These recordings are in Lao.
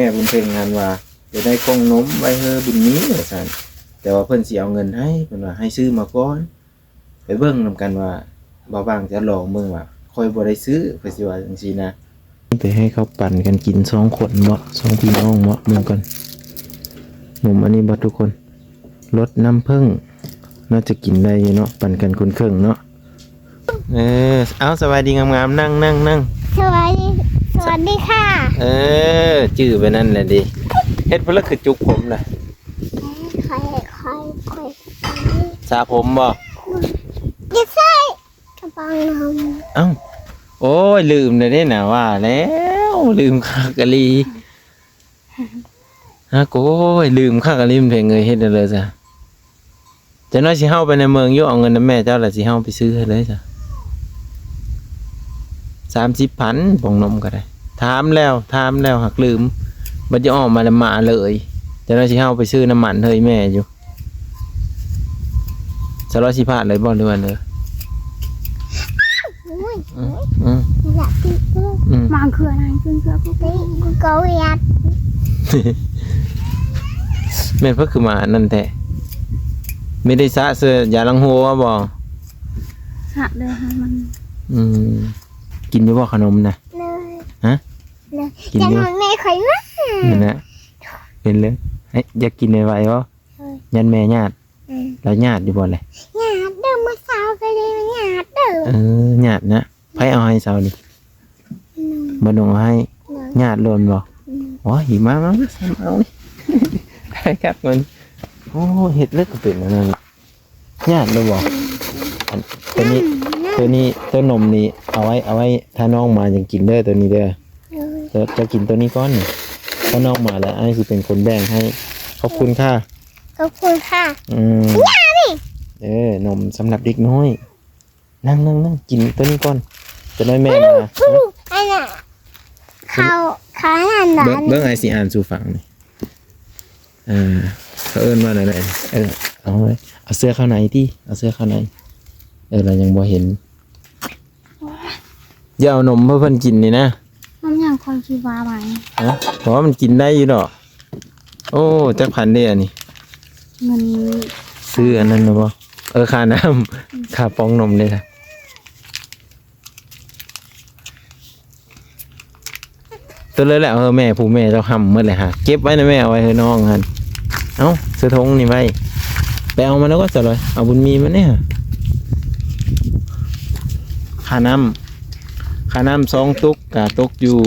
ແມ່ບຸນເພັງຫັ້ນວ່າ ຢາກໄດ້ກ່ອງນົມໄວ້ເຮີບຸນມີວ່າຊັ້ນ, ແຕ່ວ່າເພິ່ນຊິເອົາເງິນໃຫ້ ເພິ່ນວ່າໃຫ້ຊື້ມາກ່ອນ. ໄປເບິ່ງນຳກັນວ່າ ບ່າວຫວ່າງຈະລອງເບິ່ງວ່າ ຂ້ອຍບໍ່ໄດ້ຊື້ ເພິ່ນຊິວ່າຈັ່ງຊີ້ນະ. ໄປໃຫ້ເຂົາປັນກັນກິນສອງຄົນເບາະ ສອງພີ່ນ້ອງເບາະ ເບິ່ງກ່ອນ. ນົມອັນນີ້ເບາະທຸກຄົນ ລົດນ້ຳເຜິ້ງ ໜ້າຈະກິນໄດ້ຢູ່ເນາະ ປັນກັນຄົນເຄິ່ງເນາະ. ເອີ ເອົາ ສະບາຍດີງາມໆ ນັ່ງ ນັ່ງ ນັ່ງ. ສະບາຍດີ ສະຫວັດດີຄ່ະ. ເອີ ຈື່ໄປນັ້ນແຫຼະເດ. ເຮັດເພິ່ນລະຄືຈຸກຜົມນະ. ຂ້ອຍ ຂ້ອຍ ຂ້ອຍ ສະຜົມບໍ່? ຢ່າໃສ່ກະເປົານົມ. ເອົ້າ ໂອ້ຍ ລືມແລ້ວເດ້ນະ ວ່າແລ້ວ ລືມຄັກອີ່ຫຼີ. ຮະ ໂອ້ຍ ລືມຄັກອີ່ຫຼີ ເພັງເອີຍ. ເຮັດແນວໃດຊະ? ຈັກໜ້ອຍຊິເຮົາໄປໃນເມືອງຢູ່ ເອົາເງິນນຳແມ່ເຈົ້າ ແລ້ວຊິເຮົາໄປຊື້ໃຫ້ເລີຍຊະ. ສາມສິບພັນ ປ່ອງນົມກໍໄດ້. ຖາມແລ້ວ ຖາມແລ້ວ ຫາກລືມ. ບັດຈະອອກມາແລ້ວມາເລີຍ. ຈັກໜ້ອຍຊິເຮົາໄປຊື້ນ້ຳມັນເຮີຍແມ່ຢູ່. ສາວລອຍຊິພາດເລີຍບໍ່ ຫຼືວ່າເລີຍ? ໂອ້ຍ ອືມ ອືມ ຢາກຕິດ ອືມ ມາເຄືອນະ ເຄືອ ເຄືອ ເຄືອ ເຄືອ ເຄືອ ຢາກ ແມ່ນເພິ່ນຄືມາອັນນັ້ນແທ້. ມີໄດ້ສະເສື້ອຢາລ້າງຫົວບໍ່? ສະເດີ ໃຫ້ມັນ ອືມ ກິນຢູ່ບໍ່ຂະໜົມນະ? ເລີຍ ຮະ? ເລີຍ ກິນຢູ່ ຈະນອນແມ່ຂ້ອຍມາ ນັ້ນນະ ເຫັນເລີຍ. ເອີຍ ຢາກກິນໄວໆບໍ່? ເອີຍ ຢ້ານແມ່ຍາດ. ອືມ ລາວຍາດຢູ່ບໍ່ແຫຼະ? ຍາດເດີ ມື້ເຊົ້າກໍໄດ້ຍາດເດີ. ເອີ ຍາດນະ. ໃຜເອົາໃຫ້ເຊົ້ານີ້? ອືມ ບໍ່ໜຸ່ງເອົາໃຫ້. ໂດຍ ຍາດໂລດບໍ່? ອືມ ໂອ້ຍ ມາ ມາ ມາ ມາເອົານີ້ ໄດ້ຄັກມັນ. ໂອ້ ເຮັດເລີກກໍເປັນອັນນັ້ນ ຍາດໂລດບໍ່? ອືມ ອັນ ໂຕນີ້ ອືມ ໂຕນີ້ ໂຕນົມນີ້ເອົາໄວ້ ເອົາໄວ້ຖ້ານ້ອງມາຈັ່ງກິນເດີ ໂຕນີ້ເດີ. ໂດຍ ເຈົ້າ ເຈົ້າກິນໂຕນີ້ກ່ອນ ຖ້ານ້ອງມາແລ້ວອ້າຍຊິເປັນຄົນແບ່ງໃຫ້. ຂອບຄຸນຄ່ະ. ຂອບຄຸນຄ່ະ. ອືມ ເອີ ນົມສຳລັບເດັກນ້ອຍ. ນັ່ງໆໆ ກິນໂຕນີ້ກ່ອນ ຈັກໜ້ອຍແມ່ມາ. ອັນນັ້ນ ເຂົາ ເຂົານັ້ນນະ ເບິ່ງ ເບິ່ງ ອ້າຍຊິອ່ານສູ່ຟັງນີ້. ເອີ ເຂົາເອີ້ນວ່າແນວໃດ? ເອີ ເອົາເອົາເສື້ອເຂົ້າໃນຕິ ເອົາເສື້ອເຂົ້າໃນ. ເອີ ລາວຍັງບໍ່ເຫັນ. ຢ່າເອົານົມໃຫ້ເພິ່ນກິນນີ້ນະ. ນ້ຳຫຍັງຂ້ອຍຊິວ່າໄວ້ ຮະ? ເພາະວ່າມັນກິນໄດ້ຢູ່ດອກ. ໂອ້ ຈັກພັນເດ້ອັນນີ້? ເງິນ ຊື້ອັນນັ້ນນະບໍ່? ເອີ ຄ່ານ້ຳ ອືມ ຄ່າປ່ອງນົມເດ້. ຕົວເລີຍແຫຼະ ເອີ ແມ່ ຜູ້ແມ່ເຈົ້າຫ້ຳໝົດແຫຼະຫາ ເກັບໄວ້ນະແມ່ ເອົາໄວ້ໃຫ້ນ້ອງຫັ້ນ. ເອົ້າ ໃສ່ຖົງນີ້ໄວ້ ໄປເອົາມາແລ້ວກໍສະລອຍ ເອົາບຸນມີມາແດ່. ຄ່ານ້ຳ ຄ່ານ້ຳສອງຕຸກກະຕົກຢູ່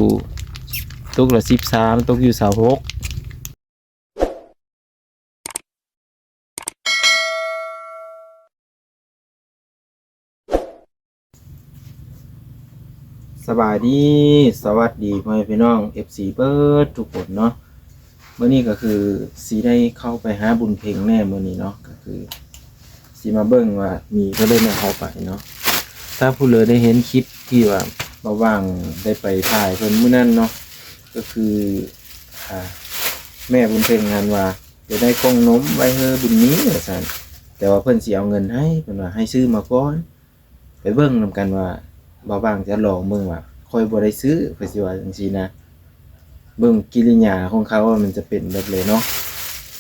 ຕຸກລະສິບສາມ ຕົກຢູ່ຊາວຫົກ. ສະບາຍດີ ສະຫວັດດີພໍ່ແມ່ພີ່ນ້ອງ ເອັຟຊີ ເບິດທຸກຄົນເນາະ. ມື້ນີ້ກໍຄືຊິໄດ້ເຂົ້າໄປຫາບຸນເພັງແດ່ມື້ນີ້ເນາະ ກໍຄືຊິມາເບິ່ງວ່າມີເທົ່າໃດແດ່ເຂົ້າໄປເນາະ. ຖ້າຜູ້ເລີໄດ້ເຫັນຄລິບທີ່ວ່າບ່າວຫວ່າງໄດ້ໄປຖ່າຍເພິ່ນມື້ນັ້ນເນາະ ກໍຄື ອ່າ ແມ່ບຸນເພັງຫັ້ນວ່າ ຢາກໄດ້ກ່ອງນົມໄວ້ເຮີບຸນມີວ່າຊັ້ນ, ແຕ່ວ່າເພິ່ນຊິເອົາເງິນໃຫ້ ເພິ່ນວ່າໃຫ້ຊື້ມາກ່ອນ. ໄປເບິ່ງນຳກັນວ່າ ບ່າວຫວ່າງຈະລອງເບິ່ງວ່າ ຂ້ອຍບໍ່ໄດ້ຊື້ ຂ້ອຍຊິວ່າຈັ່ງຊີ້ນະ, ເບິ່ງກິລິຍາຂອງເຂົາວ່າມັນຈະເປັນແບບໃດເນາະ.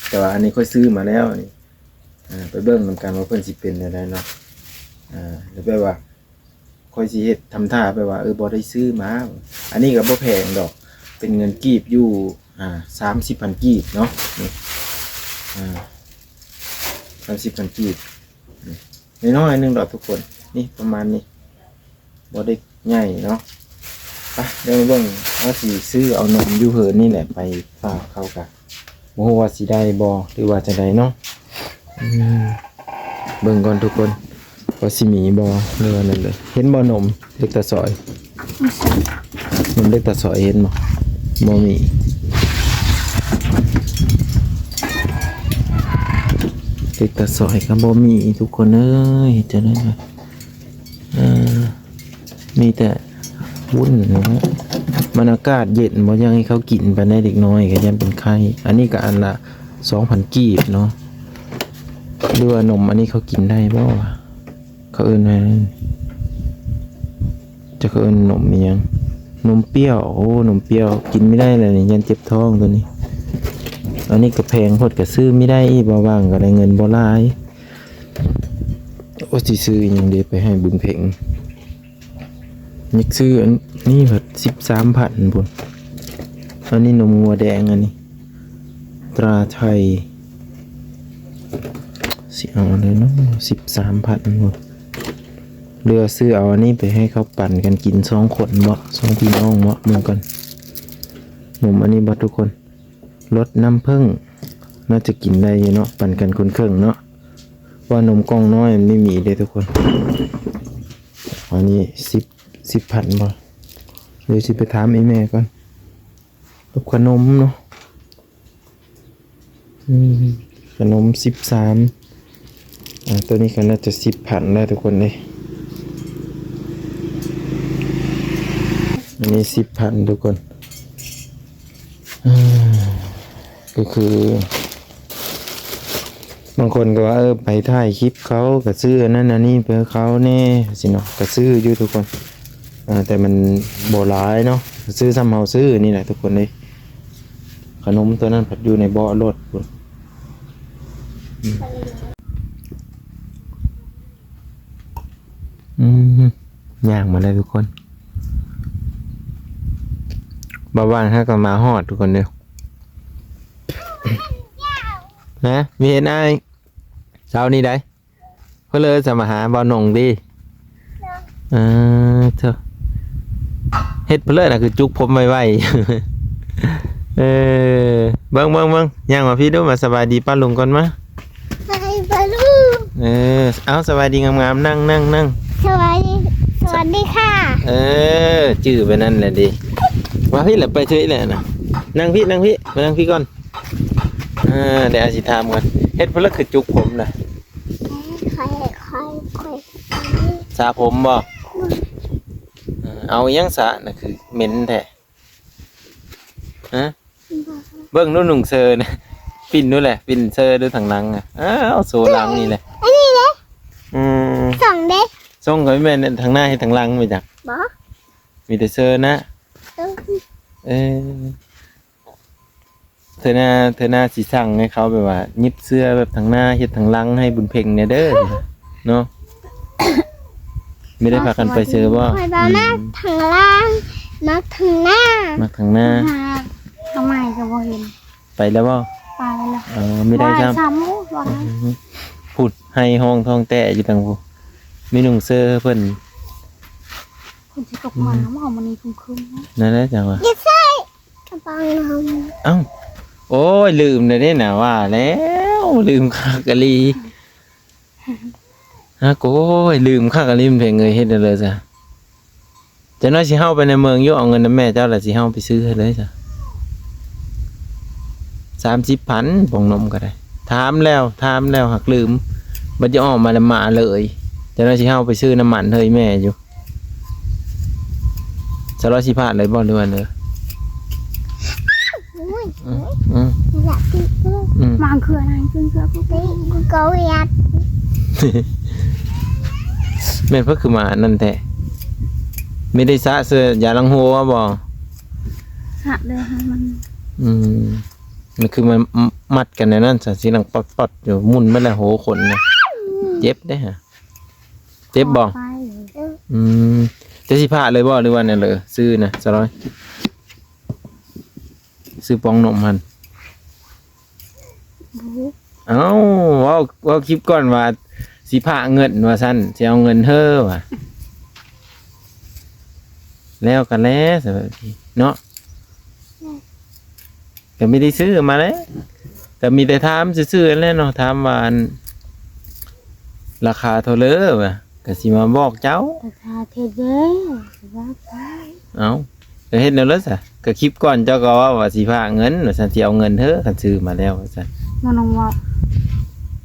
ແຕ່ວ່າອັນນີ້ຂ້ອຍຊື້ມາແລ້ວນີ້ ອ່າ ໄປເບິ່ງນຳກັນວ່າເພິ່ນຊິເປັນແນວໃດເນາະ. ອ່າ ແລ້ວແບບວ່າ ຂ້ອຍຊິເຮັດທຳທ່າແບບວ່າ ເອີ ບໍ່ໄດ້ຊື້ມາ. ອັນນີ້ກໍບໍ່ແພງດອກ ເປັນເງິນກີບຢູ່ ອ່າ ສາມສິບພັນກີບເນາະ. ນີ້ ອ່າ ສາມສິບພັນກີບ ນີ້ ນ້ອຍໆໜຶ່ງດອກທຸກຄົນ. ນີ້ ປະມານນີ້ ບໍ່ໄດ້ໃຫຍ່ເນາະ. ໄປ ດຽວມາເບິ່ງ ເຮົາຊິຊື້ເອົານົມຢູ່ເຮີນີ້ແຫຼະ ໄປຝາກເຂົາກະ ບໍ່ຮູ້ວ່າຊິໄດ້ບໍ່ ຫຼືວ່າຈັ່ງໃດເນາະ. ອືມ ເບິ່ງກ່ອນທຸກຄົນ ວ່າຊິມີບໍ່ ຫຼືວ່ານັ້ນເດີ. ເຫັນບໍ່ນົມເດັກຕາຊອຍ? ບໍ່ໃຊ່ ນົມເດັກຕາຊອຍເຫັນບໍ່? ບໍ່ມີ. ເດັກຕາຊອຍກໍບໍ່ມີ ທຸກຄົນເອີຍ ເຮັດຈັ່ງໃດລະ? ເອີ ມີແຕ່ວຸ້ນເນາະ ມັນອາກາດເຢັນ ບໍ່ຢາກໃຫ້ເຂົາກິນປານໃດ ເດັກນ້ອຍກໍຢ້ານເປັນໄຂ້. ອັນນີ້ກໍອັນລະສອງພັນກີບເນາະ ຫຼືວ່ານົມອັນນີ້ເຂົາກິນໄດ້ບໍ່ວະ? ເຂົາເອີ້ນວ່າ ຈັກເຂົາເອີ້ນນົມອີ່ຫຍັງ? ນົມປ່ຽວ ໂອ້ ນົມປ່ຽວກິນບໍ່ໄດ້ແລ້ວນີ້ ຢ້ານເຈັບທ້ອງໂຕນີ້. ອັນນີ້ກໍແພງໂພດ ກໍຊື້ບໍ່ໄດ້ອີກ ບໍ່ຫວ່າງກໍໄດ້ເງິນບໍ່ຫຼາຍ. ໂອ້ ຊິຊື້ອີ່ຫຍັງເດໄປໃຫ້ບຸນເພັງ? ຢາກຊື້ອັນນີ້ພັດສິບສາມພັນພຸ້ນ. ອັນນີ້ນົມງົວແດງ ອັນນີ້ຕາໄທ. ຊິເອົາອັນໃດເນາະ ສິບສາມພັນພຸ້ນ. ຫຼືວ່າຊື້ເອົາອັນນີ້ໄປໃຫ້ເຂົາປັ່ນກັນກິນສອງຄົນເບາະ ສອງພີ່ນ້ອງເບາະ. ເບິ່ງກ່ອນ ນົມອັນນີ້ເບາະທຸກຄົນ ລົດນ້ຳເຜິ້ງ ໜ້າຈະກິນໄດ້ຢູ່ເນາະ ປັນກັນຄົນເຄິ່ງເນາະ. ເພາະວ່ານົມກ່ອງນ້ອຍມັນບໍ່ມີເດ້ທຸກຄົນ. ອັນນີ້ສິບ ສິບພັນບໍ່? ດຽວຊິໄປຖາມອີ່ແມ່ກ່ອນ ກັບຂະໜົມເນາະ. ອືມ ຂະໜົມສິບສາມ ອ່າ ໂຕນີ້ກໍໜ້າຈະສິບພັນແລ້ວທຸກຄົນເດ້. ອັນນີ້ສິບພັນທຸກຄົນ. ອ່າ ກໍຄືບາງຄົນກໍວ່າ ເອີ ໄປຖ່າຍຄລິບເຂົາກໍຊື້ອັນນັ້ນອັນນີ້ໄປໃຫ້ເຂົາແດ່ ຊີ້ເນາະ. ກໍຊື້ຢູ່ທຸກຄົນ ອ່າ ແຕ່ມັນບໍ່ຫຼາຍເນາະ ຊື້ສ່ຳເຮົາຊື້ນີ້ແຫຼະທຸກຄົນເດ້. ຂະໜົມໂຕນັ້ນພັດຢູ່ໃນເບາະລົດພຸ້ນ. ອືມ ອືມ ຍ່າງມາແລ້ວທຸກຄົນ. ບ່າວຫວ່າງຫາກໍມາຮອດທຸກຄົນເດີ. ນະ ມີເຫັນອ້າຍເຊົ້ານີ້ໃດ ເພິ່ນເລີຍຈະມາຫາບ່າວໜົງຕິ. ເອີ ເທີ ເຮັດເພິ່ນເລີຍນະ ຄືຈຸກຜົມໄວໆ. ເອີ ເບິ່ງ ເບິ່ງ ເບິ່ງ ຍ່າງມາພີ້ດູ ມາສະບາຍດີປ້າລຸງກ່ອນມາ. ສະບາຍດີປ້າລຸງ. ເອີ ເອົາ ສະບາຍດີງາມໆ ນັ່ງ ນັ່ງ ນັ່ງ. ສະບາຍດີ ສະ ສະ ຫວັດດີຄ່ະ. ເອີ ຈື່ໄປນັ້ນແຫຼະເດ. ມາພີ້ແຫຼະ ໄປເທິງແຫຼະນະ. ນັ່ງພີ້ ນັ່ງພີ້ ມານັ່ງພີ້ກ່ອນ. ເອີ ດຽວຊິຖາມກ່ອນ ເຮັດເພິ່ນລະຄືຈຸກຜົມນະ. ເອີ ຂ້ອຍ ຂ້ອຍ ຂ້ອຍ ສະຜົມບໍ່? ອືມ ເອີ ເອົາຫຍັງສະນະ ຄືເໝັນແທ້? ຮະ? ບໍ່ ເບິ່ງດູນຸ່ງເຊີນະ ປິ່ນດູແຫຼະ ປິ່ນເຊີດູທາງຫຼັງນະ. ອ້າວ ໂຊຫຼັງນີ້ແຫຼະ ອັນນີ້ເດ້. ອືມ ສົ່ງເດ້ ສົ່ງກໍແມ່ນທາງໜ້າເຮັດທາງຫຼັງໄປຈັກ. ບໍ່ ມີແຕ່ເຊີນະ. ເອີ ເອີ ເທື່ອໜ້າ ເທື່ອໜ້າຊິສັ່ງໃຫ້ເຂົາແບບວ່າຫຍິບເສື້ອແບບທາງໜ້າເຮັດທາງຫຼັງໃຫ້ບຸນເພັງແດ່ເດີ ເນາະ. ມີໄດ້ພາກັນໄປເຊີບໍ່? ຂ້ອຍວ່າ ອືມ ມັກທາງຫຼັງ ມັກທາງໜ້າ ມັກທາງໜ້າ. ທາງໃໝ່ກໍບໍ່ເຫັນ ໄປແລ້ວບໍ່? ໄປແລ້ວ. ເອີ ມີໄດ້ຊ້ຳ ບໍ່ໄດ້ຊ້ຳ ບໍ່ໄດ້. ອືມ ພຸ້ນ ໄຫ້ຮ້ອງທ້ອງແຕະຢູ່ທາງພຸ້ນ ມີນຸ່ງເຊີເພິ່ນ ເພິ່ນຊິຕົກມາ ອືມ ບໍ່ ມື້ນີ້ຄຶ້ມໆ ນັ້ນແຫຼະຈັ່ງວ່າ ຢ່າໃສ່ ກະເປົານ້ຳ. ເອົ້າ ໂອ້ຍ ລືມແລ້ວເດ້ນະ ວ່າແລ້ວ ລືມຄັກອີ່ຫຼີ. ຮະ ໂອ້ຍ ລືມຄັກອີ່ຫຼີ ເພັງເອີຍ. ເຮັດແນວໃດຊະ? ຈັກໜ້ອຍຊິເຮົາໄປໃນເມືອງຢູ່ ເອົາເງິນນຳແມ່ເຈົ້າ ແລ້ວຊິເຮົາໄປຊື້ໃຫ້ເລີຍຊະ. ສາມສິບພັນ ປອງນົມກໍໄດ້. ຖາມແລ້ວ ຖາມແລ້ວ ຫາກລືມ. ບັດຈະອອກມາແລ້ວມາເລີຍ. ຈັກໜ້ອຍຊິເຮົາໄປຊື້ນ້ຳມັນໃຫ້ແມ່ຢູ່. ສາວລາວຊິພາກເລີຍບໍ່ ຫຼືວ່າເລີຍ? ໂອ້ຍ ອືມ ອືມ ຢາກຕິດ ອືມ ວາງເຄືອນະ ເຄືອ ເຄືອ ເຄືອ ເຄືອ ເຄືອ ແມ່ນເພິ່ນຄືມາອັນນັ້ນແທ້. ມີໄດ້ສະເສື້ອຢາລ້າງຫົວບໍ່? ສະເລີຍໃຫ້ມັນ ອືມ ມັນຄືມັນມັດກັນແນວນັ້ນ ສະ ຊິດັງປັອດໆຢູ່ ໝຸ່ນມາແລ້ວ ໂຫ ຂົນນະ ເຈັບເດ້ຫະ. ເຈັບບໍ່? ອອກໄປ ອືມ ຈະຊິພາກເລີຍບໍ່ ຫຼືວ່າແນວໃດ? ຊື້ນະ ສາວລາວ ຊື້ປອງນົມຫັ້ນ. ບໍ່ຮູ້ ເອົ້າ ເວົ້າ ເວົ້າຄລິບກ່ອນວ່າຊິພາກເງິນວ່າຊັ້ນ ຊິເອົາເງິນເຮີວ່າ ແລ້ວກໍແລ້ວ ເນາະ. ກໍມີແຕ່ຊື້ມາແຫຼະ ກໍມີແຕ່ຖາມຊື່ໆຫັ້ນແຫຼະເນາະ ຖາມວ່າ ອັນ ລາຄາເທົ່າເລີວ່າ ກໍຊິມາບອກເຈົ້າ ລາຄາເທົ່າເລີວ່າໄປ. ເອົ້າ ກໍເຮັດແນວໃດຊະ? ກໍຄລິບກ່ອນເຈົ້າກໍເວົ້າວ່າຊິພາກເງິນວ່າຊັ້ນ ຊິເອົາເງິນເທີ ຄັນຊື້ມາແລ້ວວ່າຊັ້ນ. ໝໍນ້ອງເວົ້າ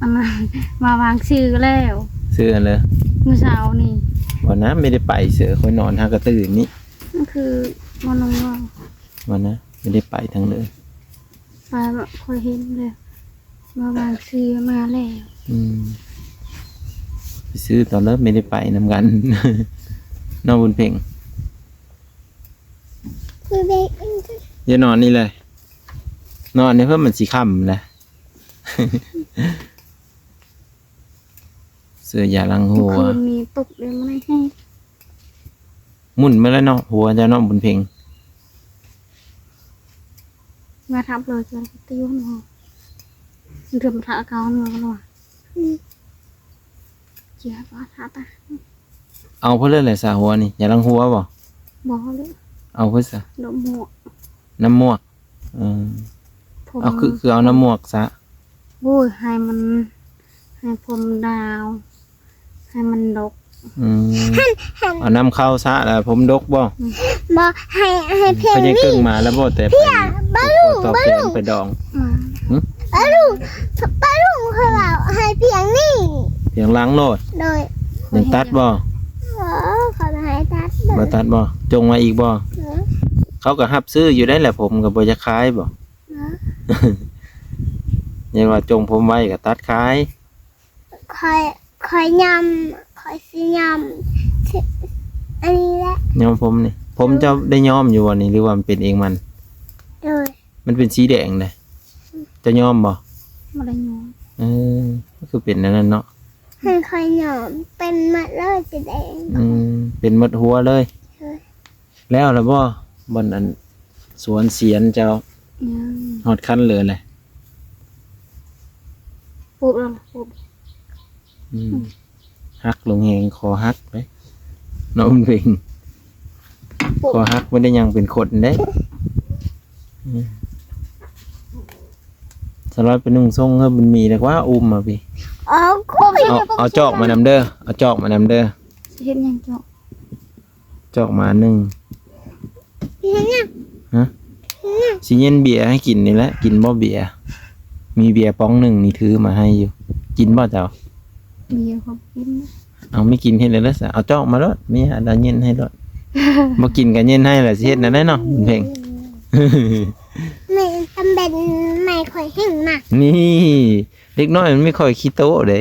ອັນນັ້ນ ມາວາງຊື່ແລ້ວ ຊື່ອັນເລີ ມື້ເຊົ້ານີ້. ບໍ່ນະ ໄມ່ໄດ້ໄປເສີ ຂ້ອຍນອນຫາກະຕື່ນນີ້. ນັ້ນຄືໝໍນ້ອງເວົ້າ ວ່ານະ ໄມ່ໄດ້ໄປທາງເລີຍ. ໄປ ຂ້ອຍເຫັນແລ້ວ ມາວາງຊື່ມາແລ້ວ. ອືມ ໄປຊື້ຕອນເລີ ໄມ່ໄດ້ໄປນຳກັນ ເນາະ ບຸນເພັງ. Baby, ຢ່ານອນນີ້ເລີຍ ນອນນີ້ເພິ່ນມັນຊິຄ່ຳແຫຼະ. ຊື້ຢາລ້າງຫົວ ຄືນນີ້ຕົກເດ້ ມັນແຮງ ໝຸ່ນມາແລ້ວເນາະ ຫົວເຈົ້າເນາະ ບຸນເພັງ ມາທັບເລີຍ ຈະຕິວເນາະ ເດີມທະເກົ່າເນາະ ອືມ ເຈັບປະທະຕາ ເອົາເພິ່ນເລີຍແຫຼະສະ ຫົວນີ້ ຢາລ້າງຫົວບໍ່? ບໍ່ເລີຍ ເອົາເພິ່ນສະ ນ້ຳໝວກ ນ້ຳໝວກ ເອີ ຜົມ ເອົາ ຄື ຄືເອົານ້ຳໝວກສະ ໂອ້ຍ ໃຫ້ມັນ ໃຫ້ຜົມຍາວ ໃຫ້ມັນດົກ ອືມ ເອົານ້ຳເຂົ້າສະແລ້ວຜົມດົກບໍ່? ອືມ ບໍ່ ໃຫ້ ໃຫ້ພຽງນີ້ ເພິ່ນຍັງເກິ່ງມາແລ້ວບໍ່? ແຕ່ໄປ ພຽງ ບໍ່ລຸງ ຕໍ່ແຂນ ບໍ່ລຸງ ໄປດອງ ອືມ ຫຶ? ປ້າລຸງ ປ້າລຸງເຂົາເວົ້າໃຫ້ພຽງນີ້ ພຽງຫຼັງໂລດ ໂດຍ ຍັງຕັດບໍ່? ບໍ່ ເຂົາບໍ່ໃຫ້ຕັດເລີຍ ບໍ່ຕັດບໍ່? ຈົ່ງມາອີກບໍ່? ຫື? ເຂົາກໍຮັບຊື້ຢູ່ໄດ໋ແຫຼະ ຜົມກໍບໍ່ຢາກຂາຍບໍ່? ຫື? ຍັງວ່າຈົ່ງຜົມໄວ້ກໍຕັດຂາຍ ຂ້ອຍ ຂ້ອຍຍອມ ຂ້ອຍຊິຍອມ ອັນນີ້ແຫຼະ ຍອມຜົມນີ້ ຜົມເຈົ້າໄດ້ຍອມຢູ່ບໍ່ນີ້ ຫຼືວ່າມັນເປັນເອງມັນ? ໂດຍ ມັນເປັນສີແດງເດ້ ເຈົ້າຍອມບໍ່? ບໍ່ໄດ້ຍອມ ເອີ ມັນຄືເປັນແນວນັ້ນເນາະ ໃຫ້ຂ້ອຍຍອມ ເປັນໝົດເລີຍ ສີແດງ ອືມ ເປັນໝົດຫົວເລີຍ ໂດຍ ແລ້ວລະບໍ່? ບ່ອນອັນສວນສຽນເຈົ້າ ຍັງ ຮອດຄັນເລີຍແຫຼະ ປຸບແລ້ວ ປຸບ ອືມ ອືມ ຫັກລົງແຮງ ຄໍຫັກເດ້ເນາະ ບຸນເພັງ ປຸບ ຄໍຫັກບໍ່ໄດ້ຍັງເປັນຄົນເດ້ ອືມ ສະຫຼອດໄປນຸ່ງຊົງເຮີ ບຸນມີ ແລ້ວກວ່າອຸ້ມມາພີ້ ເອົາ ເອົາຈອກມານຳເດີ ເອົາຈອກມານຳເດີ ເຮັດຫຍັງຈອກ? ຈອກມາອັນໜຶ່ງ ເຮັດຫຍັງ? ຮະ? ເຮັດຫຍັງ? ຊິເຢັນເບຍໃຫ້ກິນນີ້ແຫຼະ ກິນບໍ່ເບຍ? ມີເບຍປ໋ອງໜຶ່ງນີ້ຖືມາໃຫ້ຢູ່ ກິນບໍ່ເຈົ້າ? ເບຍເຂົາກິນ ເອົາ ມີກິນເຮັດແລ້ວເດີສະ ເອົາຈອກມາໂລດ ມີຫາດາເຢັນໃຫ້ໂລດ ບໍ່ກິນກໍເຢັນໃຫ້ແຫຼະ ຊິເຮັດແນວໃດເນາະ ບຸນເພັງ ແມ່ຕຳເປັນ ແມ່ຂ້ອຍແຮງມັກ ນີ້ ເດັກນ້ອຍມັນມີຂ້ອຍຂີ້ໂຕເດ້.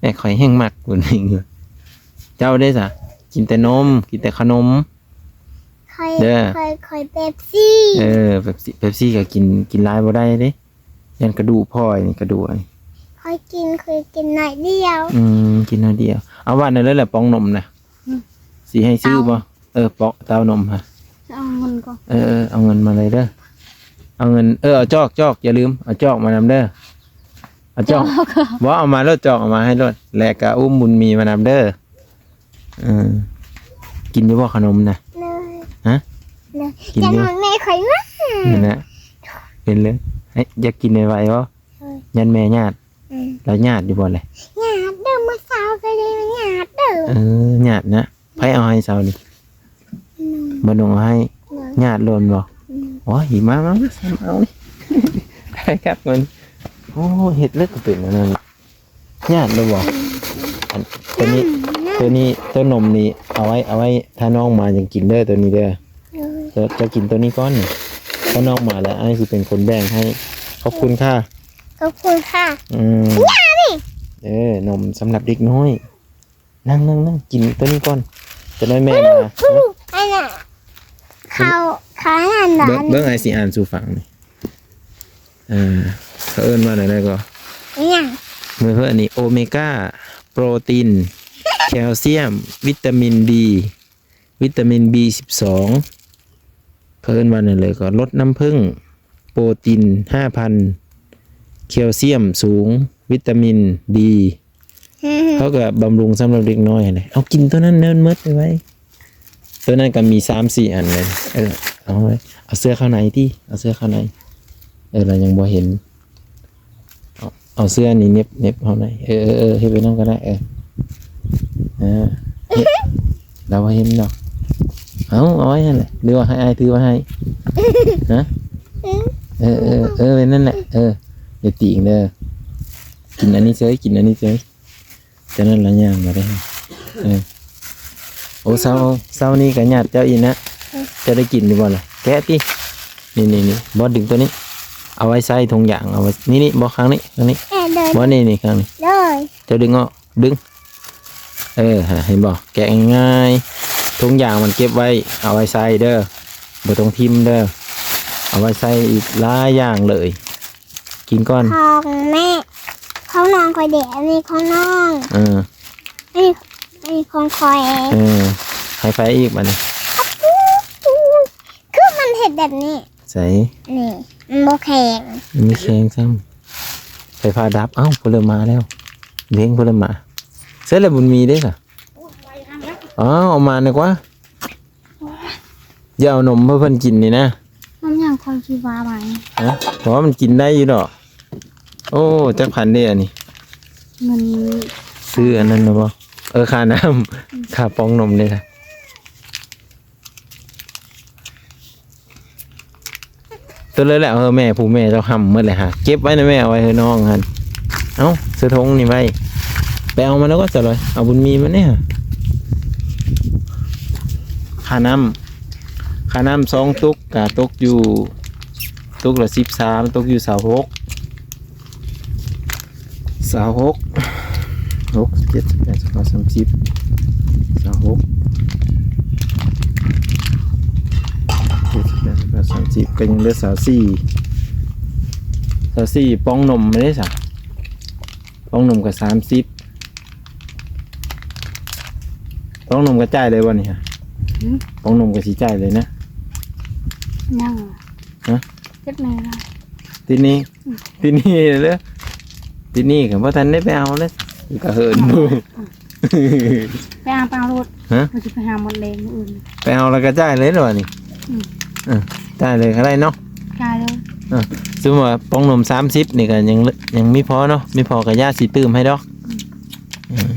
ແມ່ຂ້ອຍແຮງມັກ ເພິ່ນເອງ ເຈົ້າເດ້ສະ ກິນແຕ່ນົມ ກິນແຕ່ຂະໜົມ ຂ້ອຍ ເດີ ຂ້ອຍ ຂ້ອຍເປັບຊີ ເອີ ເປັບຊີ ເປັບຊີກໍກິນ ກິນຫຼາຍບໍ່ໄດ້ເດ້ ຢ້ານກະດູກພອຍນີ້ ກະດູກນີ້ ຂ້ອຍກິນ ຂ້ອຍກິນໜ້ອຍດຽວ ອືມ ກິນໜ້ອຍດຽວ ເອົາວ່ານັ້ນເລີຍແຫຼະ ປ໋ອງນົມນະ ອືມ ຊິໃຫ້ຊື້ບໍ່? ເອີ ເປົ່າ ເຕົ້ານົມຫະ ເອົາເງິນກ່ອນ ເອີ ເອົາເງິນມາເລີຍເດີ ເອົາເງິນ ເອີ ເອົາຈອກ ຈອກ ຢ່າລືມ ເອົາຈອກມານຳເດີ ເອົາຈອກ ຈອກ ບໍ່ ເອົາມາໂລດ ຈອກ ເອົາມາໃຫ້ໂລດ ແລະກະອຸ້ມບຸນມີມານຳເດີ ເອີ ກິນຢູ່ບໍ່ຂະໜົມນະ? ເລີຍ ຮະ? ເລີຍ ກິນຢູ່ ຢ້ານແມ່ຂ້ອຍມາ ນັ້ນແຫຼະ ເປັນເລີຍ ໃຫ້ ຢາກກິນໄວໆບໍ່? ເອີ ຢ້ານແມ່ຍາດ ອືມ ລາວຍາດຢູ່ບໍ່ແຫຼະ? ຍາດເດີ ມື້ເຊົ້າກໍໄດ້ຍາດເດີ ເອີ ຍາດນະ ໃຜເອົາໃຫ້ເຊົ້ານີ້? ໜຸ່ງ ບໍ່ໜຸ່ງເອົາໃຫ້ ໜຶ່ງ ຍາດໂລດບໍ່? ອືມ ໂອ້ຍ ມາ ມາ ມາ ມາເອົານີ້ ໄດ້ຄັກມັນ ໂອ້ ເຮັດເລີຍກໍເປັນອັນນັ້ນ ຍາດໂລດບໍ່? ອືມ ອັນ ໂຕນີ້ ຍາດ ໂຕນີ້ ໂຕນົມນີ້ ເອົາໄວ້ ເອົາໄວ້ຖ້ານ້ອງມາຈັ່ງກິນເດີ ໂຕນີ້ເດີ ເອີ ເຈົ້າ ເຈົ້າກິນໂຕນີ້ກ່ອນ ຖ້ານ້ອງມາແລ້ວ ອ້າຍຊິເປັນຄົນແບ່ງໃຫ້ ຂອບຄຸນຄ່ະ ຂອບຄຸນຄ່ະ ອືມ ຍານີ້ ເອີ ນົມສຳລັບເດັກນ້ອຍ ນັ່ງ ນັ່ງ ນັ່ງ ກິນໂຕນີ້ກ່ອນ ຈະໜ້ອຍແມ່ມາ ອັນນັ້ນ ເຂົາ ເຂົານັ້ນນະ ເບິ່ງ ເບິ່ງ ອ້າຍຊິອ່ານສູ່ຟັງນີ້ ເອີ ເຂົາເອີ້ນວ່າແນວໃດກໍ ອີຫຍັງ? ເບິ່ງເພິ່ນນີ້ ໂອເມກາ ໂປຣຕີນ ແຄວຊຽມ ວິຕາມິນດີ ວິຕາມິນບີສິບສອງ ເຂົາເອີ້ນວ່າແນວໃດກໍ ລົດນ້ຳເຜິ້ງ ໂປຣຕີນຫ້າພັນ ແຄວຊຽມສູງ ວິຕາມິນດີ ເຂົາກໍບຳລຸງສຳລັບເດັກນ້ອຍຫັ້ນແຫຼະ ເອົາກິນໂຕນັ້ນແມ່ນໝົດໄວໆ ໂຕນັ້ນກໍມີສາມສີ່ອັນເລີຍ ເອີ ເອົາໄວ້ ເອົາເສື້ອເຂົ້າໃນຕິ ເອົາເສື້ອເຂົ້າໃນ ເອີ ລາວຍັງບໍ່ເຫັນ ເອົາ ເອົາເສື້ອນີ້ເໜັບ ເໜັບເຂົ້າໃນ ເອີ ເອີ ເອີ ເຮັດແບບນັ້ນກໍໄດ້ ເອີ ເອີ ເຮັດ ລາວບໍ່ເຫັນດອກ ເອົາ ເອົາໄວ້ຫັ້ນແຫຼະ ຫຼືວ່າໃຫ້ອ້າຍຖືໄວ້ໃຫ້ ຮະ? ເອີ ເອີ ເອີ ແບບນັ້ນແຫຼະ ເອີ ຢ່າຕີງເດີ ກິນອັນນີ້ເສີຍ ກິນອັນນີ້ເສີຍ ຈາກນັ້ນລະຍ່າງມາເດ້ ເອີ ໂອ້ ເຊົ້າ ເຊົ້ານີ້ກໍຍາດເຈົ້າອີກນະ ເຈົ້າໄດ້ກິນຢູ່ບໍ່ລະ? ແກະຕິ ນີ້ໆໆ ບໍ່ ດຶງໂຕນີ້ ເອົາໄວ້ໃສ່ຖົງຢາງ ເອົາໄວ້ ນີ້ໆ ບໍ່ ຂ້າງນີ້ ຂ້າງນີ້ ເອີ ໂດຍ ບໍ່ ນີ້ໆ ຂ້າງນີ້ ໂດຍ ເຈົ້າດຶງອອກ ດຶງ ເອີ ເຫັນບໍ່ ແກະງ່າຍ ຖົງຢາງມັນເກັບໄວ້ ເອົາໄວ້ໃຊ້ເດີ ບໍ່ຕ້ອງຖິ້ມເດີ ເອົາໄວ້ໃຊ້ອີກຫຼາຍຢ່າງເລີຍ. ກິນກ່ອນ. ຂອງແມ່ ຂອງນ້ອງຂ້ອຍເດ ອັນນີ້ຂອງນ້ອງ ເອີ ອັນນີ້ ອັນນີ້ຂອງຂ້ອຍ ເອີ ໃຫ້ໃຜອີກບາດນີ້? ຄືມັນເຮັດແບບນີ້ ໃສ ນີ້ ມັນບໍ່ແຂງ ມັນມີແຂງຊ້ຳ. ໄຟຟ້າດັບ ເອົ້າ ຜູ້ເລີ່ມມາແລ້ວ ເພງຜູ້ເລີ່ມມາ. ເສັດແລ້ວບຸນມີເດ້ສະ ອ້າວ ເອົາມາໜ່ອຍກວ່າ ຢ່າເອົານົມໃຫ້ເພິ່ນກິນນີ້ນະ. ນົມຫຍັງຂ້ອຍຊິວ່າໄວ້ ຮະ ເພາະວ່າມັນກິນໄດ້ຢູ່ດອກ. ໂອ້ ຈັກພັນເດ້ອັນນີ້? ມັນ ຊື້ອັນນັ້ນນະບໍ່? ເອີ ຄ່ານ້ຳ ອືມ ຄ່າປ່ອງນົມເດ້ ຕົວເລີຍແຫຼະ. ເອີ ແມ່ ຜູ້ແມ່ເຈົ້າຫ້ຳໝົດແຫຼະຫາ ເກັບໄວ້ນະແມ່ ເອົາໄວ້ໃຫ້ນ້ອງຫັ້ນ. ເອົ້າ ໃສ່ຖົງນີ້ໄວ້ ໄປເອົາມາແລ້ວກໍສະລອຍ ເອົາບຸນມີມາແດ່. ຄ່ານ້ຳ ຄ່ານ້ຳສອງຕຸກ ກະຕົກຢູ່ ຕຸກລະສິບສາມ ຕົກຢູ່ຊາວຫົກ ຊາວຫົກ ຫົກ ເຈັດ ແປດ ເກົ້າ ສາມສິບ ຊາວຫົກ ເຈັດ ແປດ ເກົ້າ ສາມສິບ ກໍຍັງເຫຼືອຊາວສີ່ ຊາວສີ່ ປ່ອງນົມເດ້ສະ ປ່ອງນົມກໍສາມສິບ ປ່ອງນົມກໍຈ່າຍເລີຍບໍ່ນີ້? ຫືມ? ປ່ອງນົມກໍຊິຈ່າຍເລີຍນະ? ຍັງ ຮະ? ເຈັບແນ່ລະ ຕິດໜີ້ ອືມ ຕິດໜີ້ເດີ ຕິດໜີ້ກໍບໍ່ທັນໄດ້ໄປເອົາເລີຍ ກະເຫີນ ອືມ ໄປເອົາ ໄປເອົາໂລດ ຮະ? ມັນຊິໄປຫາໝົດແລງມື້ອື່ນ ໄປເອົາແລ້ວກໍຈ່າຍເລີຍເນາະນີ້ ອືມ ເອີ ຈ່າຍເລີຍກໍໄດ້ເນາະ ຈ່າຍເລີຍ ເອີ ສົມມຸດວ່າປ່ອງນົມສາມສິບນີ້ກໍຍັງ ຍັງມີພໍເນາະ ມີພໍກໍຢ່າຊິຕື່ມໃຫ້ດອກ ອືມ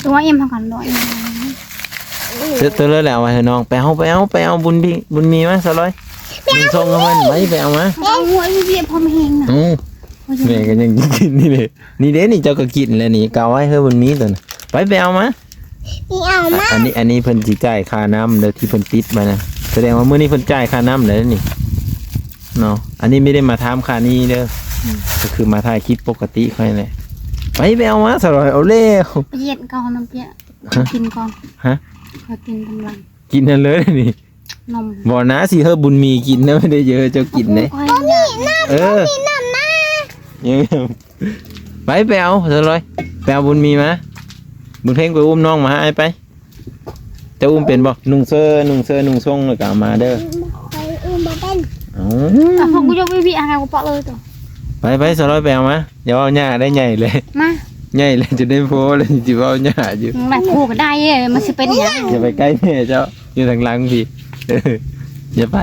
ເອີ ຕົວເອັມເຮົາກັນດອກ ເອີ ຕົວເລີຍແຫຼະ ເອົາໄວ້ໃຫ້ນ້ອງ ໄປເອົາ ໄປເອົາ ໄປເອົາບຸນມີ ບຸນມີມາສາວລອຍ ມີສົ່ງໃຫ້ເພິ່ນ ໄປ ໄປເອົາມາ ເອົາຫົວຢູ່ເວຍພໍແຮງນະ ໂອ້ ແມ່ກໍຍັງກິນນີ້ເດ້ ນີ້ເດ້ ນີ້ເຈົ້າກໍກິນແລ້ວນີ້ ກໍເອົາໄວ້ໃຫ້ບຸນມີຕົວນັ້ນ ໄປ ໄປເອົາມາ ນີ້ເອົາມາ ອັນນີ້ ອັນນີ້ເພິ່ນຊິຈ່າຍຄ່ານ້ຳເດີ ທີ່ເພິ່ນຕິດມານະ ສະແດງວ່າມື້ນີ້ເພິ່ນຈ່າຍຄ່ານ້ຳແລ້ວນີ້ເນາະ ອັນນີ້ບໍ່ໄດ້ມາຖາມຄ່ານີ້ເດີ ອືມ ກໍຄືມາຖ່າຍຄລິບປົກກະຕິຂ້ອຍແຫຼະ ໄປ ໄປເອົາມາສາວລອຍ ເອົາແລ້ວ ປຽກກ່ອນ ປຽກ ຮະ ກິນກ່ອນ ຮະ ຂ້ອຍກິນກຳລັງ ກິນຫັ້ນເລີຍນີ້ ນົມ ບໍ່ນະ ຊິໃຫ້ບຸນມີກິນນະ ບໍ່ໄດ້ເອີ ເຈົ້າກິນເດ້ ບໍ່ມີນ້ຳ ເອີ ບໍ່ມີນ້ຳນະ ໄປ ໄປເອົາ ສາວລອຍ ໄປເອົາບຸນມີມາ ບຸນເພັງ ໄປອຸ້ມນ້ອງມາໃຫ້ອ້າຍໄປ ເຈົ້າອຸ້ມເປັນບໍ່? ນຸ່ງເສື້ອ ນຸ່ງເສື້ອ ນຸ່ງຊົງ ແລ້ວກໍເອົາມາເດີ ຂ້ອຍອຸ້ມບໍ່ເປັນ ເອົ້າ ອ່ະ ພວກກູຍົກວິວິຫາກະເປາະເລີຍຕົວ ໄປ ໄປ ສາວລອຍ ໄປເອົາມາ ຢ່າເວົ້າຫຍ້າໄດ້ ໃຫຍ່ເລີຍ ມາ ໃຫຍ່ແລ້ວ ຈະໄດ້ພໍແລ້ວ ຊິເວົ້າຫຍ້າຢູ່ ມາ ຜູ້ກໍໄດ້ເອີ ມັນຊິເປັນຫຍັງ ຢ່າໄປໃກ້ແມ່ເຈົ້າ ຢູ່ທາງຫຼັງພີ້ ຢ່າໄປ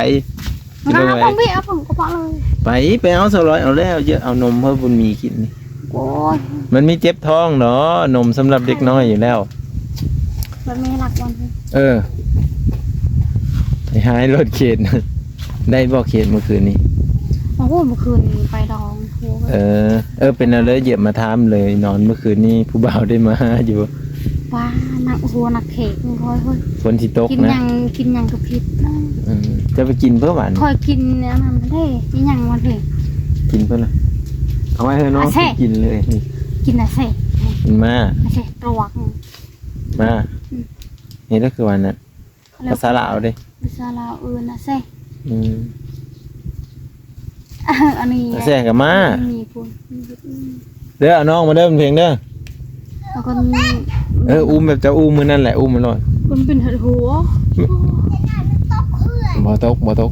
ມາ ຊິລົງໄປ ເອົາຜົມພີ້ ເອົາຜົມກະເປາະເລີຍ ໄປ ໄປເອົາສາວລອຍ ເອົາແລ້ວ ເຢາະ ເອົານົມໃຫ້ບຸນມີກິນນີ້ ໂອ້ຍ ມັນມີເຈັບທ້ອງເນາະ ນົມສຳລັບເດັກນ້ອຍຢູ່ແລ້ວ ແບບນີ້ລັກບອນ ເອີ ໄປຫາໃຫ້ລົດເຂດ ໄດ້ບໍ່ເຂດມື້ຄືນນີ້? ໂອ້ໂຫ ມື້ຄືນນີ້ໄປດອງ ເອີ ເອີ ເປັນແນວໃດ ຢຽບມາຖາມເລີຍ ນອນມື້ຄືນນີ້ຜູ້ບ່າວໄດ້ມາຢູ່ ວ່າໜັກຫົວໜັກແຂ້ງຂ້ອຍເຮີ້ຍ ຝົນຊິຕົກນະ ກິນຫຍັງ ກິນຫຍັງກໍຜິດນະ ເອີ ຈະໄປກິນເພີ່ມຫວານ ຂ້ອຍກິນອັນນັ້ນເດ້ ອີຫຍັງວະເດ ກິນເພີ່ມນະ ເອົາໄວ້ໃຫ້ນ້ອງກິນເລີຍ ກິນອາເຊ ກິນມາ ອາເຊ ຕວກ ມາ ອືມ ເຮັດໄດ້ຄືວ່ານັ້ນ ພາສາລາວເດ້ ພາສາລາວເອີ້ນອາເຊ ອືມ ອັນນີ້ ອາເຊກໍມາ ມີພຸ້ນ ເດີ ເອົານ້ອງມາເດີ ເພງເດີ ແລ້ວກໍມີ ເອີ ອຸ້ມແບບເຈົ້າອຸ້ມມື້ນັ້ນແຫຼະ ອຸ້ມມັນໂລດ ມັນເປັນເຫັດຫົວ ບໍ່ຕົກ ບໍ່ຕົກ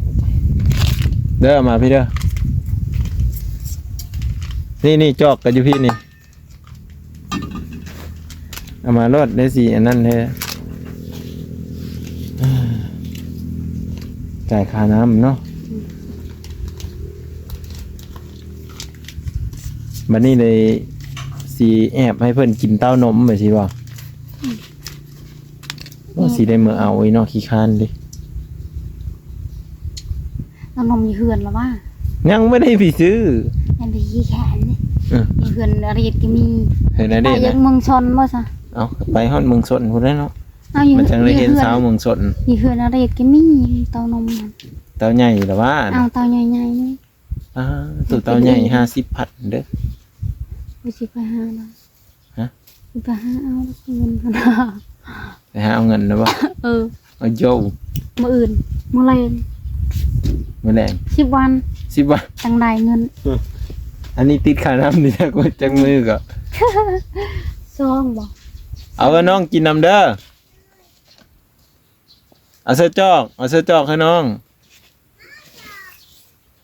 ເດີ ເອົາມາພີ້ເດີ ນີ້ໆ ຈອກກັນຢູ່ພີ້ນີ້ ເອົາມາໂລດ ໄດ້ຊິອັນນັ້ນແທ້ ຈ່າຍຄ່ານ້ຳເນາະ ບັດນີ້ໄດ້ຊິແອບໃຫ້ເພິ່ນກິນເຕົ້ານົມ ແບບຊີ້ບໍ່? ວ່າຊິໄດ້ເມືອເອົາອີກເນາະ ຂີ້ຄ້ານເດ້ ເອົານົມຢູ່ເຮືອນລະວ່າ ຍັງບໍ່ໄດ້ໄປຊື້ ຍັງໄປຂີ້ຄ້ານເດ້ ເອີ ຢູ່ເຮືອນອາຣີດກໍມີ ເຮືອນອາຣີດນະ ເມືອງຊົນບໍ່ຊະ ເອົ້າ ໄປຮອດເມືອງຊົນພຸ້ນແຫຼະເນາະ ເອົາ ຢູ່ ມັນຈັ່ງໄດ້ເຫັນຊາວເມືອງຊົນ ຢູ່ເຮືອນອາຣີດກໍມີເຕົ້ານົມ ເຕົ້າໃຫຍ່ລະວ່າ ເອົາ ເຕົ້າໃຫຍ່ໆ ອ່າ ໂຕເຕົ້າໃຫຍ່ຫ້າສິບພັນເດີ ບໍ່ຊິໄປຫາດອກ ຮະ? ໄປຫາເອົາເງິນພຸ້ນ ໄປຫາເອົາເງິນນະບໍ່? ເອີ ເອົາໂຢ ມື້ອື່ນ ມື້ແລງ ມື້ແລງ ສິບວັນ ສິບວັນ ຈັ່ງໄດ້ເງິນ. ອັນນີ້ຕິດຄ່ານ້ຳນີ້ຈັກມື້ ຈັກມື້ກໍ ສອງບໍ່? ເອົາ ເອົາ ນ້ອງກິນນຳເດີ. ເອົາໃສ່ຈອກ ເອົາໃສ່ຈອກໃຫ້ນ້ອງ.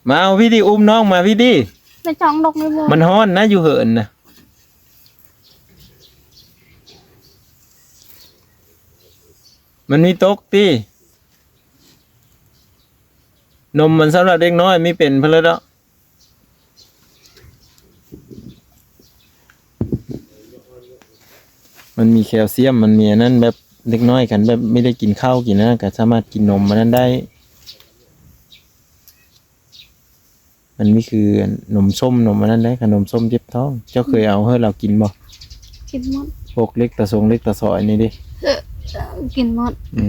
ມາເອົາພີ້ດິ ອຸ້ມນ້ອງມາພີ້ດິ. ໃນຈອກດົກນີ້ບໍ່? ມັນຮ້ອນນະ ຢູ່ເຫີນນະ. ມັນມີຕົກຕິ. ນົມມັນສຳລັບເດັກນ້ອຍ ມີເປັນເພິ່ນແລ້ວເນາະ. ມັນມີແຄວຊຽມ ມັນມີອັນນັ້ນ ແບບເດັກນ້ອຍຄັນແບບໄມ່ໄດ້ກິນເຂົ້າກິນອັນນັ້ນ ກໍສາມາດກິນນົມອັນນັ້ນໄດ້. ມັນມີຄືອັນນົມສົ້ມ ນົມອັນນັ້ນເດ້ ຂະໜົມສົ້ມເຈັບທ້ອງ. ເຈົ້າເຄີຍເອົາໃຫ້ລາວກິນບໍ່? ກິນໝົດ. ພວກເລັກຕາຊົງເລັກຕາຊອຍນີ້ເດ້ ເອີ ກິນໝົດ. ເອີ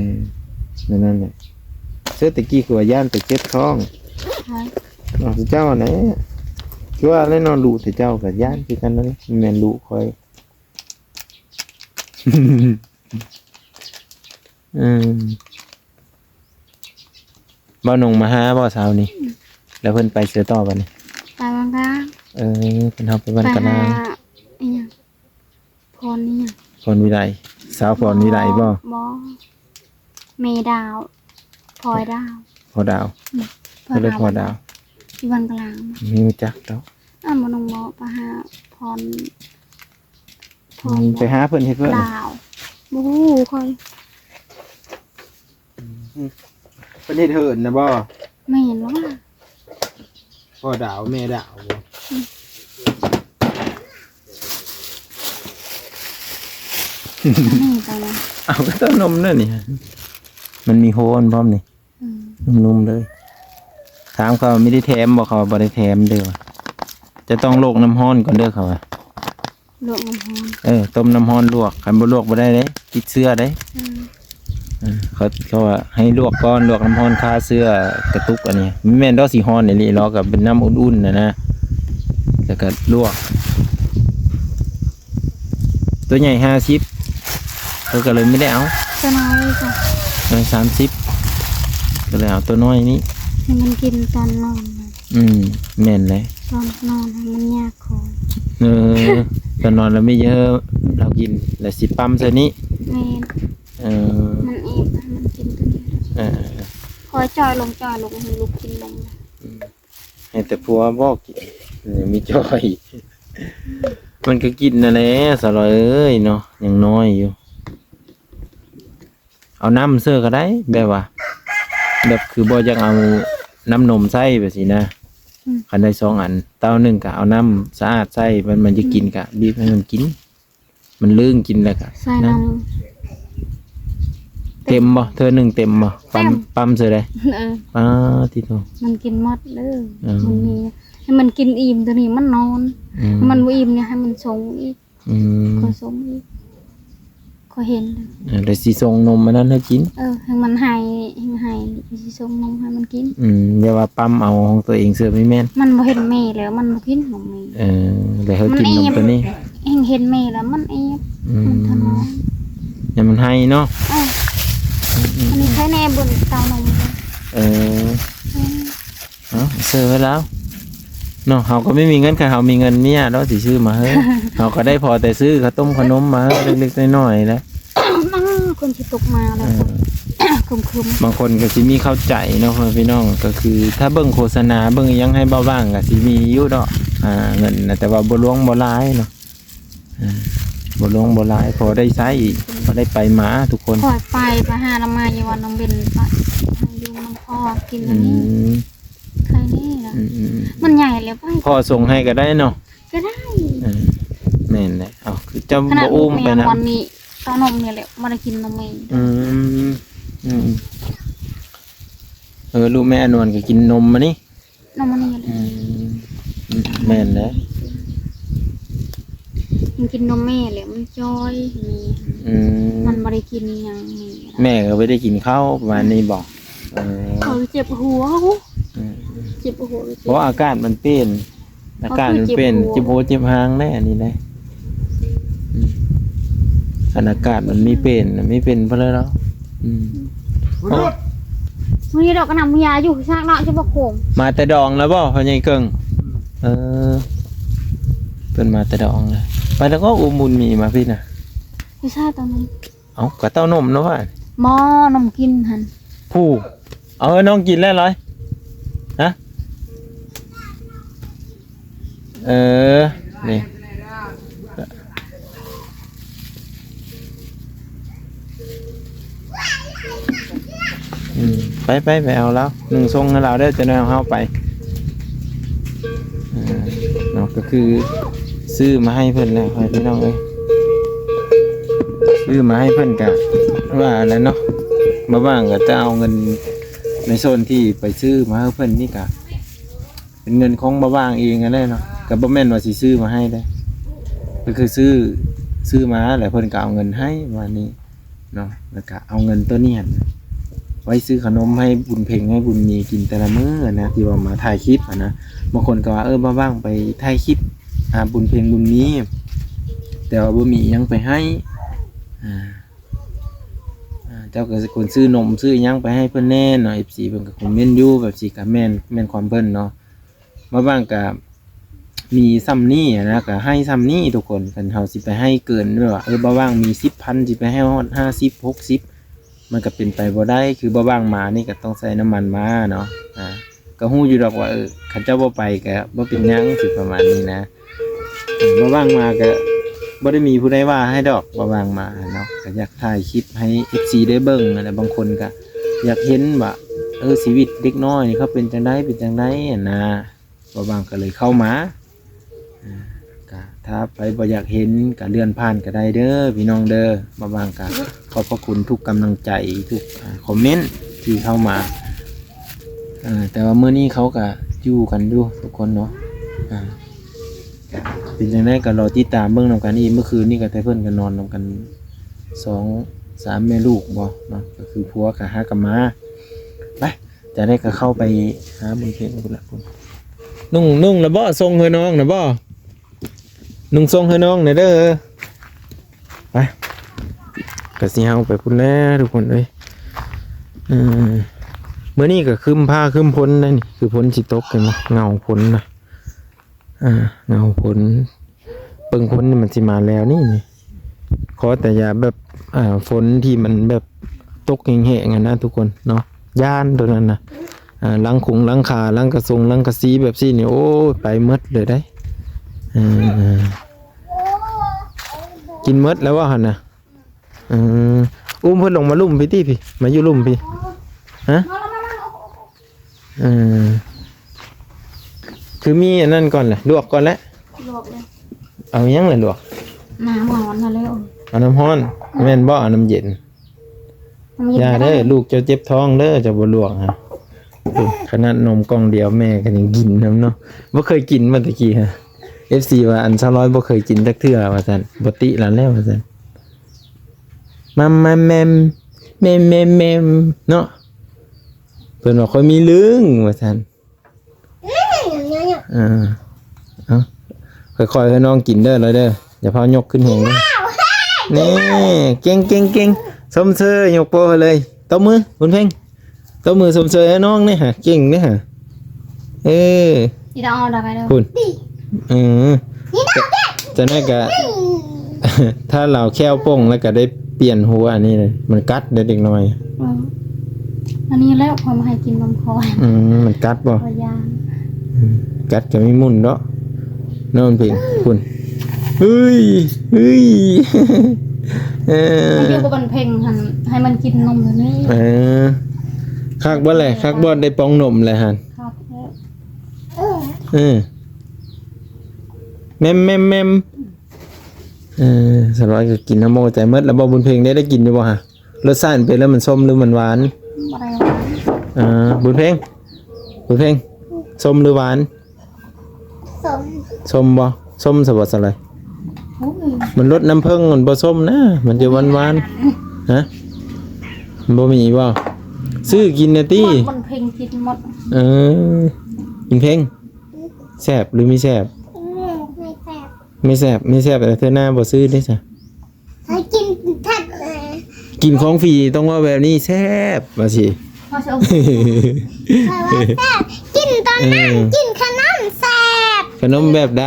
ແນວນັ້ນແຫຼະ. ເຊື່ອແຕ່ກີ້ຄືວ່າຢ້ານແຕ່ເຈັບທ້ອງ. ໃຜ? ເອົາ ເຈົ້າຫັ້ນແຫຼະ. ຄືວ່າແລ້ວເນາະ ດຸແຕ່ເຈົ້າກໍຢ້ານຄືກັນນັ້ນແຫຼະ ແມ່ນດຸຂ້ອຍ. ເອີ ບ່າວນົງມາຫາບໍ່ເຊົ້ານີ້? ອືມ ແລ້ວເພິ່ນໄປໃສຕໍ່ບັດນີ້? ໄປວັງກະລາງ. ເອີ ເພິ່ນເຮົາໄປວັງກະລາງ. ໄປຫາອີຫຍັງ ພອນອີຫຍັງ? ພອນວິໄລ ສາວພອນວິໄລບໍ່? ບໍ່ ບໍ່ ແມ່ດາວ ພອຍດາວ ພໍ່ດາວ. ອືມ ກໍເລີຍພໍ່ດາວ ຢູ່ວັງກະລາງ. ບໍ່ຮູ້ຈັກດອກ. ອ້າວ ບໍ່ນ້ອງບໍ່ໄປຫາພອນ ອືມ ໄປຫາເພິ່ນເຮັດເພິ່ນ ດາວ ບໍ່ຮູ້ຂ້ອຍ. ອືມ ເພິ່ນເຮັດເຫີນນະບໍ່? ແມ່ນແລ້ວວ່າ ພໍ່ດາວແມ່ດາວບໍ່? ອືມ ອັນນີ້ຕອນນັ້ນ ເອົາ ກໍເຕົ້ານົມເດີນີ້ ມັນມີໂຮນພ້ອມນີ້. ອືມ ນຸ້ມໆເລີຍ. ຖາມເຂົາມີໄດ້ແຖມບໍ່? ເຂົາວ່າບໍ່ໄດ້ແຖມເດີ. ຈະຕ້ອງລວກນ້ຳຮ້ອນກ່ອນເດີ ເຂົາວ່າ. ລວກນ້ຳຮ້ອນ. ເອີ ຕົ້ມນ້ຳຮ້ອນລວກ. ຄັນບໍ່ລວກບໍ່ໄດ້ເດ້ ຕິດເຊື້ອເດ້. ອືມ ເອີ ເຂົາ ເຂົາວ່າໃຫ້ລວກກ່ອນ ລວກນ້ຳຮ້ອນຂ້າເຊື້ອກະຕຸກອັນນີ້. ແມ່ນດອກ ຊິຮ້ອນອີ່ຫຼີ ລອກກັບເປັນນ້ຳອຸ່ນໆນະນະ ແລ້ວກໍລວກ. ຕົວໃຫຍ່ຫ້າສິບ ເຂົາກໍເລີຍບໍ່ໄດ້ເອົາ. ຕົວນ້ອຍກໍ ເອີ ສາມສິບ ກໍເລີຍເອົາຕົວນ້ອຍນີ້ ໃຫ້ມັນກິນຕອນນອນນະ. ອືມ ແມ່ນແຫຼະ ຕອນນອນໃຫ້ມັນຍາກຄໍ. ເອີ ຕອນນອນລະມີເຢີ ລາວກິນ ລະຊິປ້ຳໃສ່ນີ້. ແມ່ນ ເອີ ມັນອີ່ມ ໃຫ້ມັນກິນຕົວນີ້. ເອີ ຄ່ອຍຈ່ອຍລົງ ຈ່ອຍລົງ ໃຫ້ລູກກິນລົງ. ອືມ ໃຫ້ແຕ່ຜົວບໍ່ກິນ ຍັງມີຈ່ອຍ. ມັນກໍກິນນັ້ນແຫຼະ ສາວລອຍເອີຍເນາະ ຍັງນ້ອຍຢູ່. ເອົານ້ຳເສີກໍໄດ້ ແບບວ່າ ແບບຄືບໍ່ຢາກເອົານ້ຳນົມໃສ່ແບບຊີ້ນະ. ອືມ ຄັນໄດ້ສອງອັນ ເຕົ້າໜຶ່ງກໍເອົານ້ຳສະອາດໃສ່ ມັນ ມັນຈະກິນ ອືມ ກໍບີບໃຫ້ມັນກິນ. ມັນລຶ້ງກິນແລ້ວກະໃສ່ນ້ຳ. ເຕັມບໍ່? ເທື່ອໜຶ່ງເຕັມບໍ່? ເຕັມ ປ້ຳ ປ້ຳເທື່ອໃດ? ເອີ ປາດ ຕິໂທ ມັນກິນໝົດເດີ. ເອີ ມັນມີ ໃຫ້ມັນກິນອີ່ມ ຕົວນີ້ມັນນອນ. ອືມ ມັນບໍ່ອີ່ມນີ້ໃຫ້ມັນຊົງອີກ. ອືມ ກໍຊົງອີກ ກໍເຫັນ. ເອີ ແລ້ວຊິຊົງນົມອັນນັ້ນໃຫ້ກິນ. ເອີ ໃຫ້ມັນໄຫ້ ໃຫ້ມັນໄຫ້ ຊິຊົງນົມໃຫ້ມັນກິນ. ອືມ ຢ່າວ່າປ້ຳເອົາຂອງຕົວເອງເສີ ແມ່ນ ມັນບໍ່ເຫັນແມ່ແລ້ວ ມັນບໍ່ກິນຂອງແມ່. ເອີ ແລ້ວໃຫ້ກິນນົມຕົວນີ້ ແຮງເຫັນແມ່ແລ້ວມັນແອບ. ອືມ ມັນທະນອງ ຢ່າມັນໄຫ້ເນາະ. ເອີ ອືມໆໆ ອັນນີ້ໃຄແນ່ ເບິ່ງເຕົ້ານົມ. ເອີ ອືມ ເອົາ ເຊີໄວ້ແລ້ວເນາະ. ເຮົາກໍບໍ່ມີເງິນ ຄັນເຮົາມີເງິນເມຍເນາະ ຊິຊື້ມາໃຫ້. ເຮົາກໍໄດ້ພໍແຕ່ຊື້ເຂົ້າຕົ້ມຂະໜົມມາໃຫ້ເລັກໆນ້ອຍໆແຫຼະ. ມັນຄົນຊິຕົກມາແລ້ວ ເອີ ຄຶມໆ. ບາງຄົນກໍຊິມີເຂົ້າໃຈເນາະ ພໍ່ແມ່ພີ່ນ້ອງ ກໍຄືຖ້າເບິ່ງໂຄສະນາ ເບິ່ງອີ່ຫຍັງໃຫ້ເບົາບາງ ກໍຊິມີຢູ່ດອກ ອ່າ ເງິນນະ ແຕ່ວ່າບໍ່ຫຼວງບໍ່ຫຼາຍເນາະ. ອ່າ ບໍ່ຫຼວງບໍ່ຫຼາຍ ພໍໄດ້ໃຊ້ ພໍໄດ້ໄປມາທຸກຄົນ. ຂ້ອຍໄປ ໄປຫາລະມາຢູ່ວັດໜອງເບັນ ໄປຢູ່ນຳພໍ່ກິນອັນນີ້. ອືມ ໄຄນີ້ລະ ອືມໆໆ ມັນໃຫຍ່ແລ້ວໄປ ພໍ່ສົ່ງໃຫ້ກໍໄດ້ເນາະ. ກໍໄດ້ ເອີ ແມ່ນແຫຼະ. ເອົາ ຄືເຈົ້າບໍ່ອຸ້ມໄປນຳ ວັນນີ້ ເຕົ້ານົມນີ້ແຫຼະ ບໍ່ໄດ້ກິນນົມແມ່. ອືມ ອືມ ເອີ ລູກແມ່ອານວນກໍກິນນົມມານີ້. ນ້ອງມະນີ. ອືມ ອືມ ແມ່ນແຫຼະ ມັນກິນນົມແມ່ແຫຼະ ມັນຈ່ອຍ. ອືມ ມັນບໍ່ໄດ້ກິນຫຍັງ. ແມ່ກໍບໍ່ໄດ້ກິນເຂົ້າປະມານນີ້ບໍ? ເອີ ຂ້ອຍເຈັບຫົວ. ອືມ ເຈັບຫົວ ເຈັບ ເພາະອາກາດມັນປ່ຽນ ອາກາດມັນປ່ຽນ ເຈັບຫົວ ເຈັບຫາງແຫຼະ ອັນນີ້ແຫຼະ. ອືມ ຄັນອາກາດມັນມີເປັນ ມີເປັນເພິ່ນແລ້ວເນາະ. ອືມ ມື້ນີ້ດອກກະນຳເມຍຢູ່ຊາກເນາະ ຊິບໍ່ໂຄງ. ມາແຕ່ດອງແລ້ວບໍ່ ພໍ່ໃຫຍ່ເກິ່ງ? ເອີ ເພິ່ນມາແຕ່ດອງແລ້ວ. ໄປແລ້ວກໍອຸ້ມບຸນມີມາພີ້ນະ. ຢູ່ໃສຕອນນັ້ນ? ເອົ້າ ກະເຕົ້ານົມເນາະວ່າ. ໝໍ້ນົມກິນຫັ້ນ. ຜູ້ ເອົາໃຫ້ນ້ອງກິນແລ້ວລອຍ. ຮະ? ເອີ ນີ້ ອືມ ໄປ ໄປ ໄປເອົາລາວ ໜຶ່ງສົ່ງໃຫ້ລາວເດີ ຈະໄດ້ເອົາເຮົາໄປ. ເອີ ເນາະ ກໍຄືຊື້ມາໃຫ້ເພິ່ນແຫຼະ ພີ່ນ້ອງເອີຍ. ຊື້ມາໃຫ້ເພິ່ນກະວ່າແຫຼະເນາະ ບໍ່ວ່າງກໍຈະເອົາເງິນໃນສ່ວນທີ່ໄປຊື້ມາໃຫ້ເພິ່ນນີ້ກະ ເປັນເງິນຂອງບ່າວຫວ່າງເອງຫັ້ນແຫຼະເນາະ ກໍບໍ່ແມ່ນວ່າຊິຊື້ມາໃຫ້ເດ້ ກໍຄືຊື້ ຊື້ມາແລ້ວເພິ່ນກໍເອົາເງິນໃຫ້ປະມານນີ້ເນາະ ແລ້ວກໍເອົາເງິນໂຕນີ້ຫັ້ນໄວ້ຊື້ຂະໜົມໃຫ້ບຸນເພັງ ໃຫ້ບຸນມີກິນແຕ່ລະມື້ຫັ້ນນະ ທີ່ວ່າມາຖ່າຍຄລິບຫັ້ນນະ. ບາງຄົນກໍວ່າ ເອີ ບ່າວຫວ່າງໄປຖ່າຍຄລິບຫາບຸນເພັງບຸນມີ ແຕ່ວ່າບໍ່ມີຫຍັງໄປໃຫ້ ອ່າ ອ່າ ເຈົ້າກໍຄວນຊື້ນົມຊື້ຫຍັງໄປໃຫ້ເພິ່ນແດ່ເນາະ. ເອັຟຊີ ເພິ່ນກໍຄອມເມັນຢູ່ແບບຊີ້ ກໍແມ່ນ ແມ່ນຄວາມເພິ່ນເນາະ. ບ່າວຫວ່າງກະມີສ່ຳນີ້ນະ ກະໃຫ້ສ່ຳນີ້ທຸກຄົນ. ຄັນເຮົາຊິໄປໃຫ້ເກີນແບບວ່າ ເອີ ບ່າວຫວ່າງມີສິບພັນ ຊິໄປໃຫ້ຮອດຫ້າສິບ ຫົກສິບ ມັນກະເປັນໄປບໍ່ໄດ້. ຄືບ່າວຫວ່າງມານີ້ກະຕ້ອງໃຊ້ນ້ຳມັນມາເນາະ. ອ່າ ກະຮູ້ຢູ່ດອກວ່າ ເອີ ຄັນເຈົ້າບໍ່ໄປກະບໍ່ເປັນຫຍັງ ຊິປະມານນີ້ນະ. ບ່າວຫວ່າງມາກະບໍ່ໄດ້ມີຜູ້ໃດວ່າໃຫ້ດອກ ບ່າວຫວ່າງມາເນາະ ກະຢາກຖ່າຍຄລິບໃຫ້ເອັຟຊີໄດ້ເບິ່ງຫັ້ນແຫຼະ. ບາງຄົນກະຢາກເຫັນວ່າ ເອີ ຊີວິດເດັກນ້ອຍນີ້ເຂົາເປັນຈັ່ງໃດ ເປັນຈັ່ງໃດຫັ້ນນະ. ບ່າວຫວ່າງກໍເລີຍເຂົ້າມາ ອ່າ ກະຖ້າໃຜບໍ່ຢາກເຫັນກະເລື່ອນຜ່ານກໍໄດ້ເດີພີ່ນ້ອງເດີ. ບ່າວຫວ່າງກະຂອບພະຄຸນທຸກກຳລັງໃຈ ທຸກ ອ່າ ຄອມເມັນທີ່ເຂົ້າມາ. ເອີ ແຕ່ວ່າມື້ນີ້ເຂົາກະຢູ່ກັນຢູ່ທຸກຄົນເນາະ. ອ່າ ເປັນຈັ່ງໃດກໍລໍຕິດຕາມເບິ່ງນຳກັນອີກ. ມື້ຄືນນີ້ກໍແຕ່ເພິ່ນກໍນອນນຳກັນສອງສາມແມ່ລູກບໍເນາະ ກໍຄືຜົວກໍຫາກໍມາ. ໄປ ຈະໄດ້ກໍເຂົ້າໄປຫາບຸນເພັງພຸ້ນລະ. ນຸ່ງ ນຸ່ງລະບໍ? ສົ່ງໃຫ້ນ້ອງນະບໍ? ນຸ່ງສົ່ງໃຫ້ນ້ອງແດ່ເດີ. ໄປ ກະຊິເຮົາໄປພຸ້ນແຫຼະທຸກຄົນເອີຍ. ເອີ ມື້ນີ້ກະຄຶ້ມຟ້າຄຶ້ມຝົນໄດ໋ນີ້ ຄືຝົນຊິຕົກ ເຫັນບໍ່ ເງົາຝົນນະ. ອ່າ ເງົາຝົນ ເບິ່ງຝົນນີ້ມັນຊິມາແລ້ວນີ້ ນີ້. ຂໍແຕ່ຢ່າແບບ ອ່າ ຝົນທີ່ມັນແບບຕົກແຮງໆຫັ້ນນະທຸກຄົນເນາະ ຢ້ານໂຕນັ້ນນະ. ອ່າ ຫຼັງຄົງຫຼັງຄາ ຫຼັງກະຊົງ ຫຼັງກະສີແບບຊີ້ນີ້ ໂອ້ຍ ໄປໝົດເລີຍໄດ໋. ເອີ ກິນໝົດແລ້ວບໍ່ຫັ້ນນະ? ເອີ ອຸ້ມເພິ່ນລົງມາລຸ່ມພີ້ຕິພີ້ ມາຢູ່ລຸ່ມພີ້. ຮະ? ເອີ ຄືມີອັນນັ້ນກ່ອນແຫຼະ ລວກກ່ອນແຫຼະ. ລວກເລີຍ. ເອົາຫຍັງລະລວກ? ນ້ຳຮ້ອນຫັ້ນແຫຼະ. ເອົານ້ຳຮ້ອນ ແມ່ນບໍ່? ເອົານ້ຳເຢັນ. ນ້ຳເຢັນ ຢ່າເດີ ກໍໄດ້ ລູກເຈົ້າເຈັບທ້ອງເດີ ເຈົ້າບໍ່ລວກຫັ້ນ. ຂະໜາດນົມກ່ອງດຽວແມ່ກໍຍັງກິນນຳເນາະ. ບໍ່ເຄີຍກິນມາແຕ່ກີ້ຫັ້ນ. ເອັຟຊີ ວ່າ ອັນ ສາວລອຍບໍ່ເຄີຍກິນຈັກເທື່ອວ່າຊັ້ນ. ບໍ່ຕິລະແລ້ວວ່າຊັ້ນ. ມຳມາແມມ ແມມແມມແມມ ເນາະ. ເພິ່ນວ່າ ຂ້ອຍມີລຶ້ງວ່າຊັ້ນ. ເອີ ເອົາ ຄ່ອຍໆໃຫ້ນ້ອງກິນເດີ ລອຍເດີ ຢ່າພາຍົກຂຶ້ນແຮງເດີ. ນີ້ ເກັ່ງໆໆ ຊົມເຊີຍ ຍົກໂປ້ໃຫ້ເລີຍ. ຕົບມື ບຸນເພັງ ຕົບມືຊົມເຊີຍໃຫ້ນ້ອງແດ່ຫະ ເກັ່ງແດ່ຫະ. ເອີ ອີດອກດອກໄດ໋ເດີ ພຸ້ນ. ເອີ ຈັ່ງໃດກະ ຖ້າລາວແຂ້ວປົ່ງແລ້ວກະໄດ້ປ່ຽນຫົວອັນນີ້ເລີຍ ມັນກັດເດ້ເດັກນ້ອຍ. ເອີ ອັນນີ້ແຫຼະ ເຂົາມາໃຫ້ກິນນົມຄອຍ. ອືມ ມັນກັດບໍ່? ຂ້ອຍຢ້ານ. ອືມ ກັດກະມີໝຸ່ນເນາະ ນ້ອງເພັງ ພຸ້ນ. ເຮີ້ຍ ເຮີ້ຍ ເອີ ໃຫ້ຢູ່ກັບບັນເພັງຫັ້ນ ໃຫ້ມັນກິນນົມແບບນີ້. ເອີ ຄັກບໍ່ແຫຼະ ຄັກບໍ່ ໄດ້ປ່ອງນົມແຫຼະຫັ້ນ. ຄັກແລ້ວ. ເອີ ແມ່ມໆໆ ເອີ ສາວລອຍກໍກິນນ້ຳມົກໃຈໝົດແລ້ວບໍ່? ບຸນເພັງໄດ້ ໄດ້ກິນຢູ່ບໍ່ຫະ? ລົດຊາດເປັນແລ້ວ ມັນສົ້ມຫຼືມັນຫວານ? ບໍ່ໄດ້ຫວານ. ເອີ ບຸນເພັງ ບຸນເພັງ ສົ້ມຫຼືຫວານ? ສົ້ມ. ສົ້ມບໍ່? ສົ້ມຊະບໍ່ສາວລອຍ? ໂອ້ຍ ມັນລົດນ້ຳເຜິ້ງ ມັນບໍ່ສົ້ມນະ ມັນຈະຫວານໆ. ຮະ? ມັນບໍ່ມີບໍ່? ຊື້ກິນນະຕິ. ມັນເພັງກິນໝົດ. ເອີ ກິນເພັງ ແຊບຫຼືມີແຊບ? ອືມ ມີແຊບ ມີແຊບ ມີແຊບ ແຕ່ເທື່ອໜ້າບໍ່ຊື້ເດ້ຊະ. ໃຫ້ກິນ ກິນຂອງຟຣີຕ້ອງເວົ້າແບບນີ້ ແຊບ ວ່າຊີ້. ເອີ ກິນຕອນນັ້ນ ເອີ ກິນຂະໜົມແຊບ. ຂະໜົມແບບໃດ?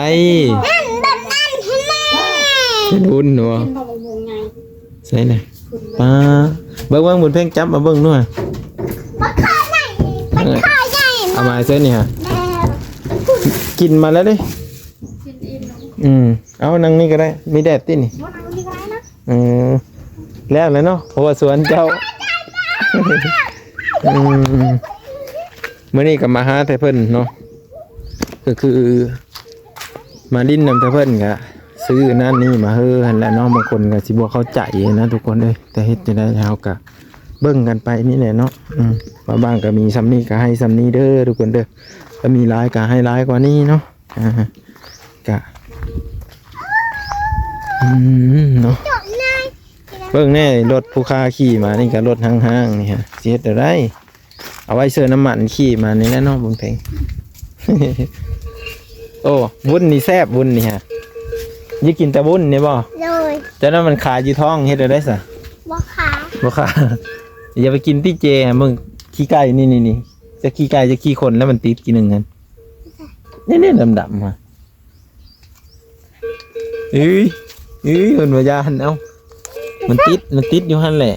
ນັ້ນ ແບບນັ້ນຫັ້ນແຫຼະ. ເປັນວຸ້ນເນາະ. ກິນບັກຫຸ່ງໃຫຍ່ ໃສ່ນະ. ປ້າ ເບິ່ງ ເບິ່ງ ບຸນເພັງ ຈັບມາເບິ່ງດູ. ບັກຄາໃຫຍ່ ບັກຄາໃຫຍ່. ເອົາມາໃສ່ນີ້ຫະ. ແມ່ນ. ກິນມາແລ້ວເດ້. ກິນອີ່ມແລ້ວ. ອືມ ເອົາ ນັ່ງນີ້ກໍໄດ້ ມີແດດຕິນີ້. ບໍ່ ນັ່ງນີ້ກໍໄດ້ນະ. ເອີ ແລ້ວແຫຼະເນາະ ເພາະວ່າສວນເຈົ້າ. ອືມ ມື້ນີ້ກໍມາຫາແຕ່ເພິ່ນເນາະ ກໍຄືມາຫຼິ້ນນຳແຕ່ເພິ່ນ ກໍຊື້ນັ້ນນີ້ມາເຮີຫັ້ນແຫຼະເນາະ. ບາງຄົນກໍຊິບໍ່ເຂົ້າໃຈນະທຸກຄົນເອີຍ ແຕ່ເຮັດຈັ່ງໃດເຮົາກໍເບິ່ງກັນໄປນີ້ແຫຼະເນາະ. ອືມ ວ່າບ້ານກໍມີສ່ຳນີ້ ກໍໃຫ້ສ່ຳນີ້ເດີທຸກຄົນເດີ ຖ້າມີຫຼາຍກໍໃຫ້ຫຼາຍກວ່ານີ້ເນາະ. ອ່າ ກະ ອືມ ເນາະ ເບິ່ງແນ່ ລົດຜູ້ຄ້າຂີ່ມານີ້ກະລົດຫ້າງໆ ນີ້ຮະ ຊິເຮັດແນວໃດ? ເອົາໄວ້ເສີນ້ຳມັນຂີ່ມານີ້ແຫຼະເນາະ ບຸນເພັງ. ໂອ້ ວຸ້ນນີ້ແຊບ ວຸ້ນນີ້ຮະ ຢາກກິນແຕ່ວຸ້ນນີ້ບໍ່? ໂດຍ. ເຈົ້ານັ້ນມັນຄາຢູ່ທ້ອງ ເຮັດແນວໃດຊະ? ບໍ່ຄາ ບໍ່ຄາ. ຢ່າໄປກິນຕິເຈ ເບິ່ງຂີ້ໄກ່ນີ້ໆ ຈັກຂີ້ໄກ່ຈັກຂີ້ຄົນ ແລ້ວມັນຕິດກີ່ໜຶ່ງຫັ້ນ. ນີ້ໆ ດຳໆ ຮະ ເອີຍ ເອີຍ ເພິ່ນວ່າຢ່າຫັ້ນ ເອົ້າ ມັນຕິດ ມັນຕິດຢູ່ຫັ້ນແຫຼະ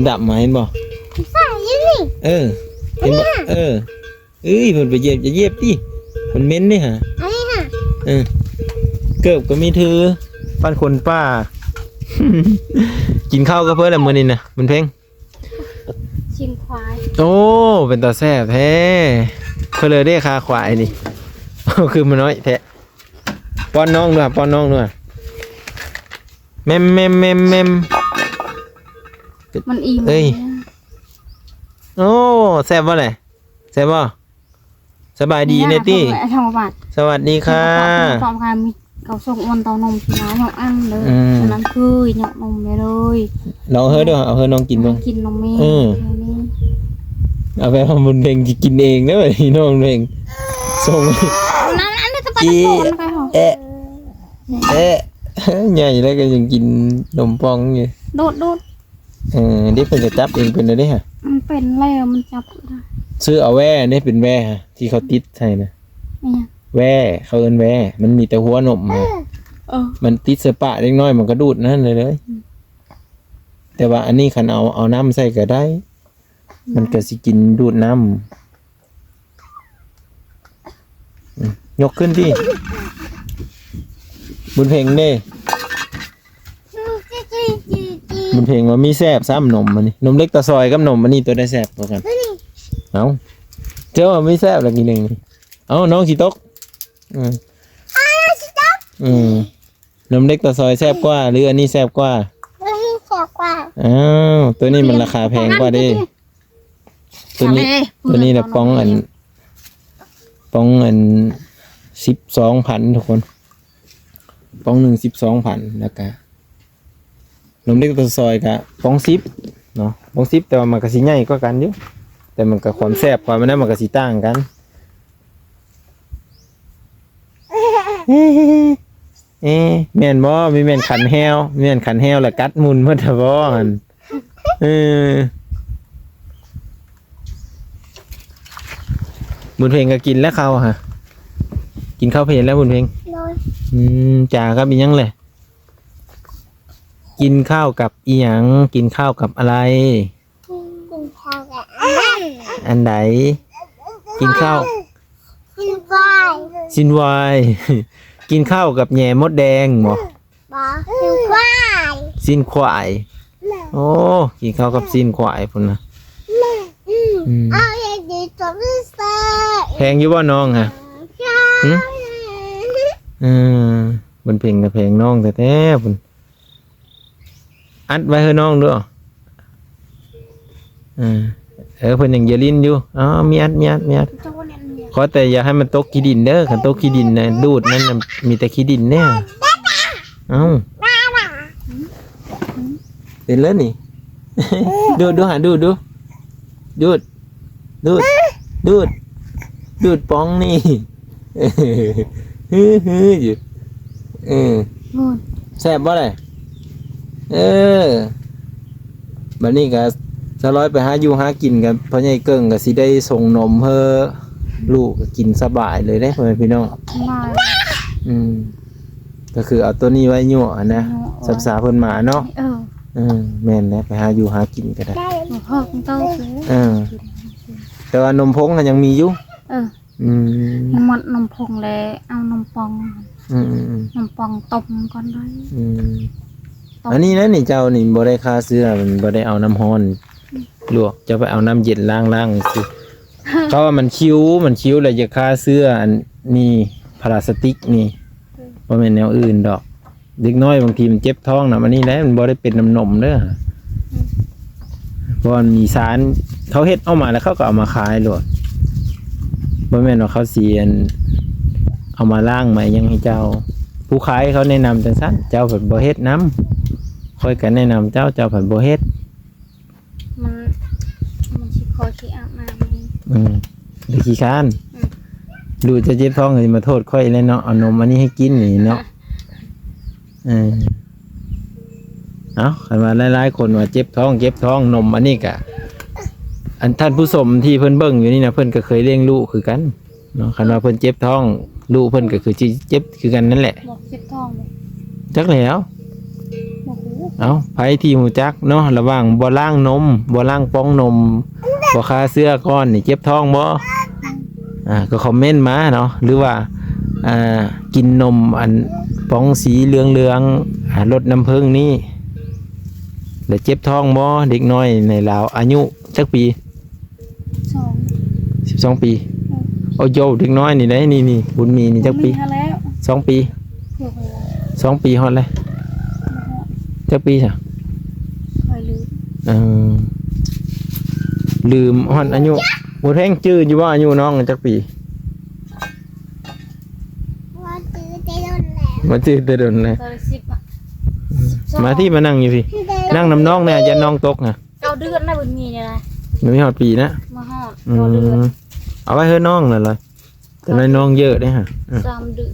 ດຳໆ ມາ ເຫັນບໍ່? ເອີ ເຫັນບໍ່? ເອີ ເອີຍ ເພິ່ນໄປຢຽບ ຢ່າຢຽບຕິ ມັນເໝັນເດ້ຫະ ອັນນີ້ຫະ ເອີ ເກີບກໍມີຖື ປານຄົນປ່າ. ກິນເຂົ້າກັບເພິ່ນແລ້ວມື້ນີ້ນະ ບຸນເພັງ. ຊີ້ນຄວາຍ. ໂອ້ ເປັນຕາແຊບແທ້. ເພິ່ນເລີຍເດ້ຄາຄວາຍນີ້ ຄືມັນນ້ອຍແທ້. ປ້ອນນ້ອງດ້ວຍ ປ້ອນນ້ອງດ້ວຍ. ແມ່ມໆໆໆ. ມັນອີ່ມ. ເອີຍ ໂອ້ ແຊບບໍ່ແຫຼະ? ແຊບບໍ່? ສະບາຍດີແນ່ຕິ? ສະຫວັດດີຄ່ະ. ເຂົາສົ່ງອອນເຕົ້ານົມຊິມາຍົກອັນເດີ. ອືມ ອັນນັ້ນຄືຍົກນົມໄປເລີຍ. ລອງເຮີເດີ ເອົາເຮີນ້ອງກິນເບິ່ງ. ກິນນົມແມ່. ເອີ ເອົາໄປໃຫ້ບຸນເພັງກິນເອງເດີ ນ້ອງເພັງສົ່ງ. ອັນນັ້ນ ອັນນັ້ນຈະໄປ ເອະ ເອະ ໃຫຍ່ແລ້ວກໍຍັງກິນນົມປ່ອງຢູ່. ດູດ ດູດ. ເອີ ເດັກເພິ່ນກໍຈັບເອງເປັນແລ້ວເດ້ຫະ. ມັນເປັນແລ້ວ ມັນຈັບໄດ້. ຊື້ເອົາແວ່ເດ້ ເປັນແວ່ຫະ ທີ່ເຂົາຕິດໃສ່ນະ. ອີຫຍັງ? ແວ່ ເຂົາເອີ້ນແວ່ ມັນມີແຕ່ຫົວນົມຫະ. ເອີ ມັນຕິດໃສ່ປາກເດັກນ້ອຍ ມັນກໍດູດນັ້ນເລີຍ. ອືມ ແຕ່ວ່າອັນນີ້ຄັນເອົາ ເອົານ້ຳໃສ່ກໍໄດ້. ມັນກໍຊິກິນດູດນ້ຳ. ອືມ ຍົກຂຶ້ນຕິ ບຸນເພັງເດ້. ບຸນເພັງວ່າມີແຊບຊ້ຳນົມອັນນີ້ ນົມເລັກຕາຊອຍກັບນົມອັນນີ້ ໂຕໃດແຊບກວ່າກັນ? ເອົ້າ ເຈົ້າວ່າມີແຊບລະກິນເອງ. ເອົ້າ ນ້ອງຊິຕົກ. ອືມ ອືມ ນົມເລັກຕາຊອຍແຊບກວ່າ ຫຼື ອັນນີ້ແຊບກວ່າ? ອັນນີ້ແຊບກວ່າ. ອ້າວ ໂຕນີ້ມັນລາຄາແພງກວ່າເດ້. ໂຕນີ້ ໂຕນີ້ລະປ໋ອງອັນ ປ໋ອງອັນສິບສອງພັນທຸກຄົນ ປ໋ອງໜຶ່ງສິບສອງພັນ ແລ້ວກະ ນົມເລັກຕາຊອຍກະປ໋ອງສິບເນາະ ປ໋ອງສິບ ແຕ່ວ່າມັນກະຊິໃຫຍ່ກວ່າກັນຢູ່ ແຕ່ມັນກະຄວາມແຊບ ຄວາມອັນນັ້ນມັນກະຊິຕ່າງກັນ. ເອ ແມ່ນບໍ່? ມີແມ່ນຂັນແຮວ ແມ່ນຂັນແຮວລະກັດໝຸ່ນໝົດແທ້ບໍ່ຫັ້ນ? ເອີ ບຸນເພັງກໍກິນແລ້ວເຂົ້າຫະ ກິນເຂົ້າເພນແລ້ວບຸນເພັງ. ໂດຍ. ອືມ ຈາກັບອີ່ຫຍັງແຫຼະ? ກິນເຂົ້າກັບອີ່ຫຍັງ? ກິນເຂົ້າກັບອະໄລ? ກິນເຂົ້າກັບອັນນັ້ນ. ອັນໃດ? ກິນເຂົ້າ ຊີ້ນຄວາຍ ຊີ້ນຄວາຍ. ກິນເຂົ້າກັບແຫນມົດແດງບໍ່? ບໍ່ ຊີ້ນຄວາຍ ຊີ້ນຄວາຍ. ໂອ້ ກິນເຂົ້າກັບຊີ້ນຄວາຍພຸ້ນນະ. ອືມ ອືມ ເອົາເຮັດດີຕົວພິເສດ. ແພງຢູ່ບໍ່ນ້ອງຫະ? ຫຶ? ເອີ ບຸນເພັງກໍແພງນ້ອງແທ້ໆພຸ້ນ. ອັດໄວ້ໃຫ້ນ້ອງເດີ້. ເອີ ເອີ ເພິ່ນຍັງຢາຫຼິ້ນຢູ່. ອໍ ມີອັດ ມີອັດ ມີອັດ. ຂໍແຕ່ຢ່າໃຫ້ມັນຕົກຂີ້ດິນເດີ້. ຄັນຕົກຂີ້ດິນນະ ດູດນັ້ນນະ ມີແຕ່ຂີ້ດິນເດ້. ເອົ້າ ເປັນແລ້ວນີ້. ດູດດູຫາ ດູດດູ ດູດ ດູດ ດູດ ດູດປ່ອງນີ້. ຮືໆຢູ່. ເອີ ແຊບບໍ່ລະ? ເອີ ບັດນີ້ກໍສາວລອຍໄປຫາຢູ່ຫາກິນກັບພໍ່ໃຫຍ່ເກິ່ງ ກໍຊິໄດ້ສົ່ງນົມໃຫ້ລູກກໍກິນສະບາຍເລີຍເດ້ ພໍ່ແມ່ພີ່ນ້ອງ. ອືມ ກໍຄືເອົາໂຕນີ້ໄວ້ຍົວະຫັ້ນນະ ຍົວະ ສັບສາເພິ່ນມາເນາະ. ເອີ ເອີ ແມ່ນແຫຼະ ໄປຫາຢູ່ຫາກິນກໍໄດ້ ເອີ ແຕ່ວ່ານົມຜົງຫັ້ນຍັງມີຢູ່. ເອີ ອືມ ໝົດນົມຜົງແລ້ວ ເອົານົມປ່ອງ. ອືມໆໆ ນົມປ່ອງຕົ້ມກ່ອນໄດ້. ອືມ ຕົ້ມ ອັນນີ້ນະ ນີ້ເຈົ້ານີ້ບໍ່ໄດ້ຂ້າເຊື້ອ ມັນບໍ່ໄດ້ເອົານ້ຳຮ້ອນ ອືມ ລວກ ເຈົ້າໄປເອົານ້ຳເຢັນລ້າງໆ ຊື່. ເຂົາວ່າມັນຄິວ ມັນຄິວແລ້ວຈະຂ້າເຊື້ອ ອັນນີ້ ພາລາສະຕິກນີ້ ອືມ ບໍ່ແມ່ນແນວອື່ນດອກ. ເດັກນ້ອຍບາງທີມັນເຈັບທ້ອງນຳ ອັນນີ້ແຫຼະ ມັນບໍ່ໄດ້ເປັນນຳນົມເດີ. ອືມ ເພາະວ່າມັນມີສານ ເຂົາເຮັດອອກມາແລ້ວເຂົາກໍເອົາມາຂາຍໂລດ ບໍ່ແມ່ນວ່າເຂົາຊິ ອັນ ເອົາມາລ້າງມາຫຍັງໃຫ້ເຈົ້າ. ຜູ້ຂາຍເຂົາແນະນຳຈັ່ງຊັ້ນ ເຈົ້າພັດບໍ່ເຮັດນຳ ຂ້ອຍກໍແນະນຳເຈົ້າ ເຈົ້າພັດບໍ່ເຮັດ. ມັນ ມັນຂີ້ຄໍ້ຂີ້ອາບນ້ຳນີ້. ອືມ ໄດ້ຂີ້ຄ້ານ. ອືມ ລູກຈະເຈັບທ້ອງກໍຊິມາໂທດຂ້ອຍແຫຼະເນາະ ເອົານົມອັນນີ້ໃຫ້ກິນນີ້ເນາະ. ເອີ ເອົ້າ ຄັນວ່າຫຼາຍໆຄົນວ່າເຈັບທ້ອງ ເຈັບທ້ອງ ນົມອັນນີ້ກະ ອັນທ່ານຜູ້ຊົມທີ່ເພິ່ນເບິ່ງຢູ່ນີ້ນະ ເພິ່ນກໍເຄີຍລ້ຽງລູກຄືກັນເນາະ. ຄັນວ່າເພິ່ນເຈັບທ້ອງ ລູກເພິ່ນກໍຄືຊິເຈັບຄືກັນນັ້ນແຫຼະ. ບໍ່ເຈັບທ້ອງບໍ່? ຈັກແລ້ວ. ບໍ່ຮູ້. ເອົ້າ ໃຜທີ່ຮູ້ຈັກເນາະ ລະຫວ່າງບໍ່ລ້າງນົມ ບໍ່ລ້າງປ່ອງນົມ ບໍ່ຂ້າເຊື້ອກ່ອນນີ້ ເຈັບທ້ອງບໍ່? ອືມ ອ່າ ກໍຄອມເມັນມາເນາະ ຫຼືວ່າ ອ່າ ກິນນົມອັນປ່ອງສີເຫຼືອງໆ ອ່າ ລົດນ້ຳເຜິ້ງນີ້ ແລ້ວເຈັບທ້ອງບໍ່? ເດັກນ້ອຍໃນລາວອາຍຸຈັກປີ? ສອງ ສິບສອງປີ. ເອີ ໂອ້ໂຢ ເດັກນ້ອຍນີ້ໄດ໋ ນີ້ໆ ບຸນມີນີ້ຈັກປີ? ສອງປີ. ສອງປີຮອດແລ້ວ. ຈັກປີຊະ? ເອີ ລືມຮອດອາຍຸ. ບໍ່ແພງຈື່ຢູ່ບໍ່ ອາຍຸນ້ອງຈັກປີ? ບໍ່ຈື່ແຕ່ດົນແລ້ວ ບໍ່ຈື່ແຕ່ດົນແລ້ວ. ມາທີ່ ມານັ່ງຢູ່ພີ້ ນັ່ງນຳນ້ອງແດ່ ຢ້ານນ້ອງຕົກນະ. ເກົ້າເດືອນນະ ບໍ່ມີນີ້ນະ ບໍ່ມີຮອດປີນະ ບໍ່ຮອດ. ອືມ ເກົ້າເດືອນ. ເອົາໄວ້ເຮືອນນ້ອງນັ້ນລະ ແຕ່ນ້ອຍນ້ອງເຢີະເດ້ຫະ. ສາມເດືອນ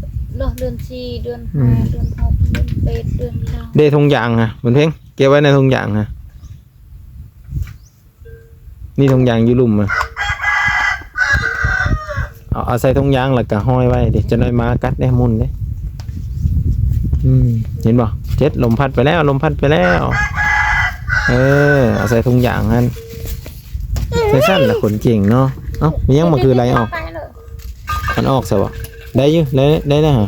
ເດືອນສີ່ ເດືອນຫ້າ ເດືອນຫົກ ເດືອນແປດ ເດືອນເກົ້າ. ເດ້ ຖົງຢາງຫະ ບຸນເພັງ ເກັບໄວ້ໃນຖົງຢາງຫະ. ນີ້ຖົງຢາງຢູ່ລຸ່ມຫະ ເອົາ ເອົາໃສ່ຖົງຢາງແລ້ວກະຫ້ອຍໄວ້ເດ້ ຈັກໜ້ອຍໝາກັດເດ້ ໝຸ່ນເດ້. ອືມ ເຫັນບໍ່ ເຈັດ ລົມພັດໄປແລ້ວ ລົມພັດໄປແລ້ວ. ເອີ ເອົາໃສ່ຖົງຢາງຫັ້ນ ຈັ່ງຊັ້ນລະຄົນເກັ່ງເນາະ. ເອົ້າ ມີຫຍັງມາຄືໄລ່ອອກ ມັນອອກຊະບໍ່? ໄດ້ຢູ່ ໄດ້ ໄດ້ແລ້ວຫະ.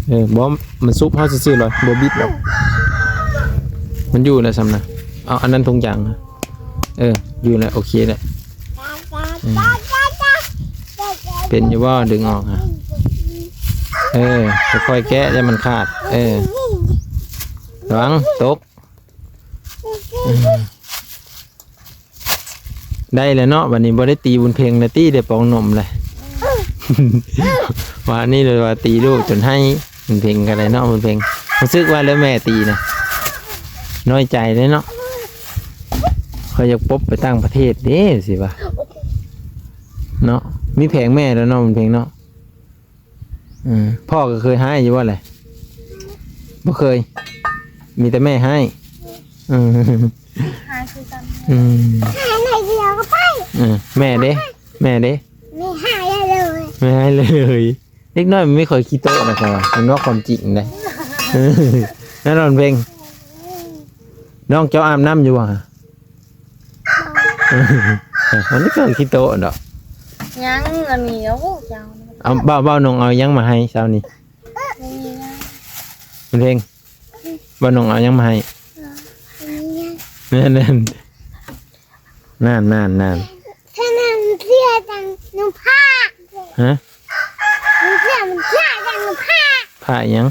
ເອີ ບໍ່ ມັນຊຸບເຮົາຊື່ໆ ລະ ບໍ່ບິດດອກ ມັນຢູ່ນະ ສ່ຳນະ. ເອົາ ອັນນັ້ນຖົງຢາງ ເອີ ຢູ່ແລ້ວ ໂອເຄແລ້ວ. ອືມ ເປັນຢູ່ບໍ່ ດຶງອອກຫະ? ເອີ ຄ່ອຍໆແກະ ຢ່າມັນຂາດ. ເອີ ລະວັງຕົກ. ອືມ ໄດ້ແລ້ວເນາະ ບັດນີ້ບໍ່ໄດ້ຕີບຸນເພັງແລ້ວຕິ ໄດ້ປ່ອງນົມແລ້ວ. ວານນີ້ເລີຍວ່າຕີລູກຈົນໄຫ້ ບຸນເພັງກໍໄດ້ເນາະ ບຸນເພັງ. ຮູ້ສຶກວ່າແລ້ວແມ່ຕີນະ ນ້ອຍໃຈເດ້ເນາະ. ຂ້ອຍຢາກປົບໄປຕ່າງປະເທດເດ້ ຊິວ່າເນາະ. ມີແຜງແມ່ແລ້ວເນາະ ບຸນເພັງເນາະ. ເອີ ພໍ່ກໍເຄີຍຮ້າຍຢູ່ບໍ່ແຫຼະ? ບໍ່ເຄີຍ ມີແຕ່ແມ່ຮ້າຍ. ເອີ ຮ້າຍຄືກັນ. ອືມ ຮ້າຍໜ້ອຍດຽວກໍໄປ. ເອີ ແມ່ເດ້ ແມ່ເດ້? ແມ່ຮ້າຍເລີຍ ແມ່ຮ້າຍເລີຍ. ເດັກນ້ອຍມັນບໍ່ຄ່ອຍຂີ້ໂຕະນະ ຂ້ອຍວ່າ ມັນເວົ້າຄວາມຈິງໄດ໋. ແນ່ນອນເພັງ ນ້ອງເຈົ້າອາບນ້ຳຢູ່ບໍ່? ມັນກໍຂີ້ໂຕະດອກ. ຍັງ ອັນນີ້ ໂອ້ ເຈົ້າ ເອົາ ບ່າວ ບ່າວນົງເອົາຫຍັງມາໃຫ້ເຊົ້ານີ້? ບໍ່ມີຫຍັງ. ມັນເພັງ ບ່າວນົງເອົາຫຍັງມາໃຫ້? ບໍ່ມີຫຍັງ. ນັ້ນ ນັ້ນ ນັ້ນ ນັ້ນ ນັ້ນ. ເສື້ອນັ້ນເສື້ອຈັງນຸຜ້າ. ຮະ? ມັນເສື້ອ ມັນເສື້ອຈັງນຸຜ້າ. ຜ້າຫຍັງ?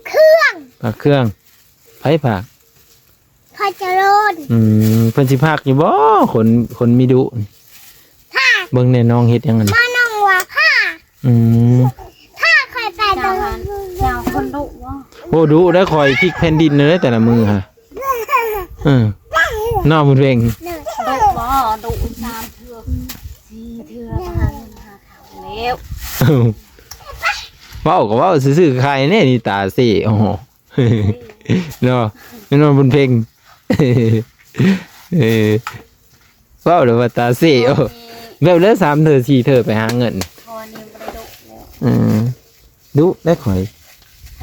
ເຄື່ອງ. ຜ້າເຄື່ອງ. ໃຜຝາກ? ພໍ່ຈະໂລນ. ອືມ ເພິ່ນຊິຝາກຢູ່ບໍ່? ຄົນ ຄົນມີດຸ. ຝາກ. ເບິ່ງແນ່ ນ້ອງເຮັດຫຍັງຫັ້ນ? ບໍ່ນ້ອງວ່າຝາກ. ອືມ ຝາກຂ້ອຍໄປ. ເຈົ້າ ເຈົ້າຄົນດຸບໍ່? ໂອ້ ດຸໄດ໋ ຂ້ອຍພິກແຜ່ນດິນເລີຍແຕ່ລະມື້ຫະ. ເອີ ເນາະ ບຸນເພັງ. ດຸບໍ່? ດຸສາມເທື່ອ ສີ່ເທື່ອ ປະມານນັ້ນຫາເຂົ້າແລ້ວ. ເວົ້າກໍເວົ້າຊື່ໆ ຂາຍແດ່ນີ້ ຕາເສ. ໂອ້ໂຫ ເນາະ ແມ່ນບໍ່ບຸນເພັງ? ເອີ ເວົ້າແລ້ວວ່າຕາເສ. ໂອ້ ແບບເລີຍ ສາມເທື່ອ ສີ່ເທື່ອໄປຫາເງິນ. ພໍນີ້ບໍ່ໄດ້ດຸແລ້ວ. ອືມ ດຸແລ້ວຂ້ອຍ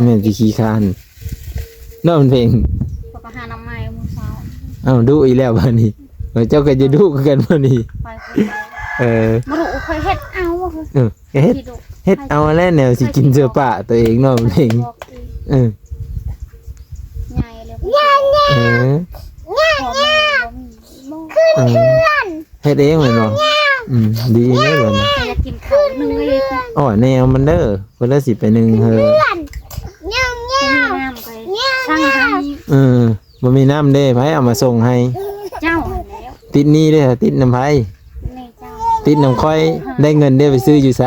ແມ່ນຊິຂີ້ຄ້ານເນາະ ບຸນເພັງ. ຂ້ອຍໄປຫາໜໍ່ໄມ້ມື້ເຊົ້າ. ເອົ້າ ດຸອີກແລ້ວບາດນີ້. ເອີ ເຈົ້າກໍຈະດຸຄືກັນບາດນີ້. ໄປ ເອີ ມາດຸ ຂ້ອຍເຮັດເອົາ. ເອີ ເຮັດ ເຮັດເອົາແຫຼະ ແນວຊິກິນເສືອປ່າຕົວເອງເນາະ ເພງ. ເອີ ໃຫຍ່ແລ້ວ. ເອີ ຂຶ້ນເຮືອນ ເຮັດເອງແມ່ນບໍ່? ອືມ ດີເລີຍບາດນີ້. ຢາກກິນເຂົ້າໜຶ່ງເລີຍ. ອ້ອ ແນວມັນເດີ ເພິ່ນລະຊິໄປໜຶ່ງເຮີ. ເຮືອນ ເຮືອນ ເຮືອນ ເອີ ບໍ່ມີນ້ຳເດ້ ໃຜເອົາມາສົ່ງໃຫ້? ເຈົ້າຫັ້ນແຫຼະ. ຕິດໜີ້ເດ້ ຕິດນຳໃຜ? ແມ່ເຈົ້າ. ຕິດນຳຂ້ອຍ. ໄດ້ເງິນເດ້ ໄປຊື້ຢູ່ໃສ?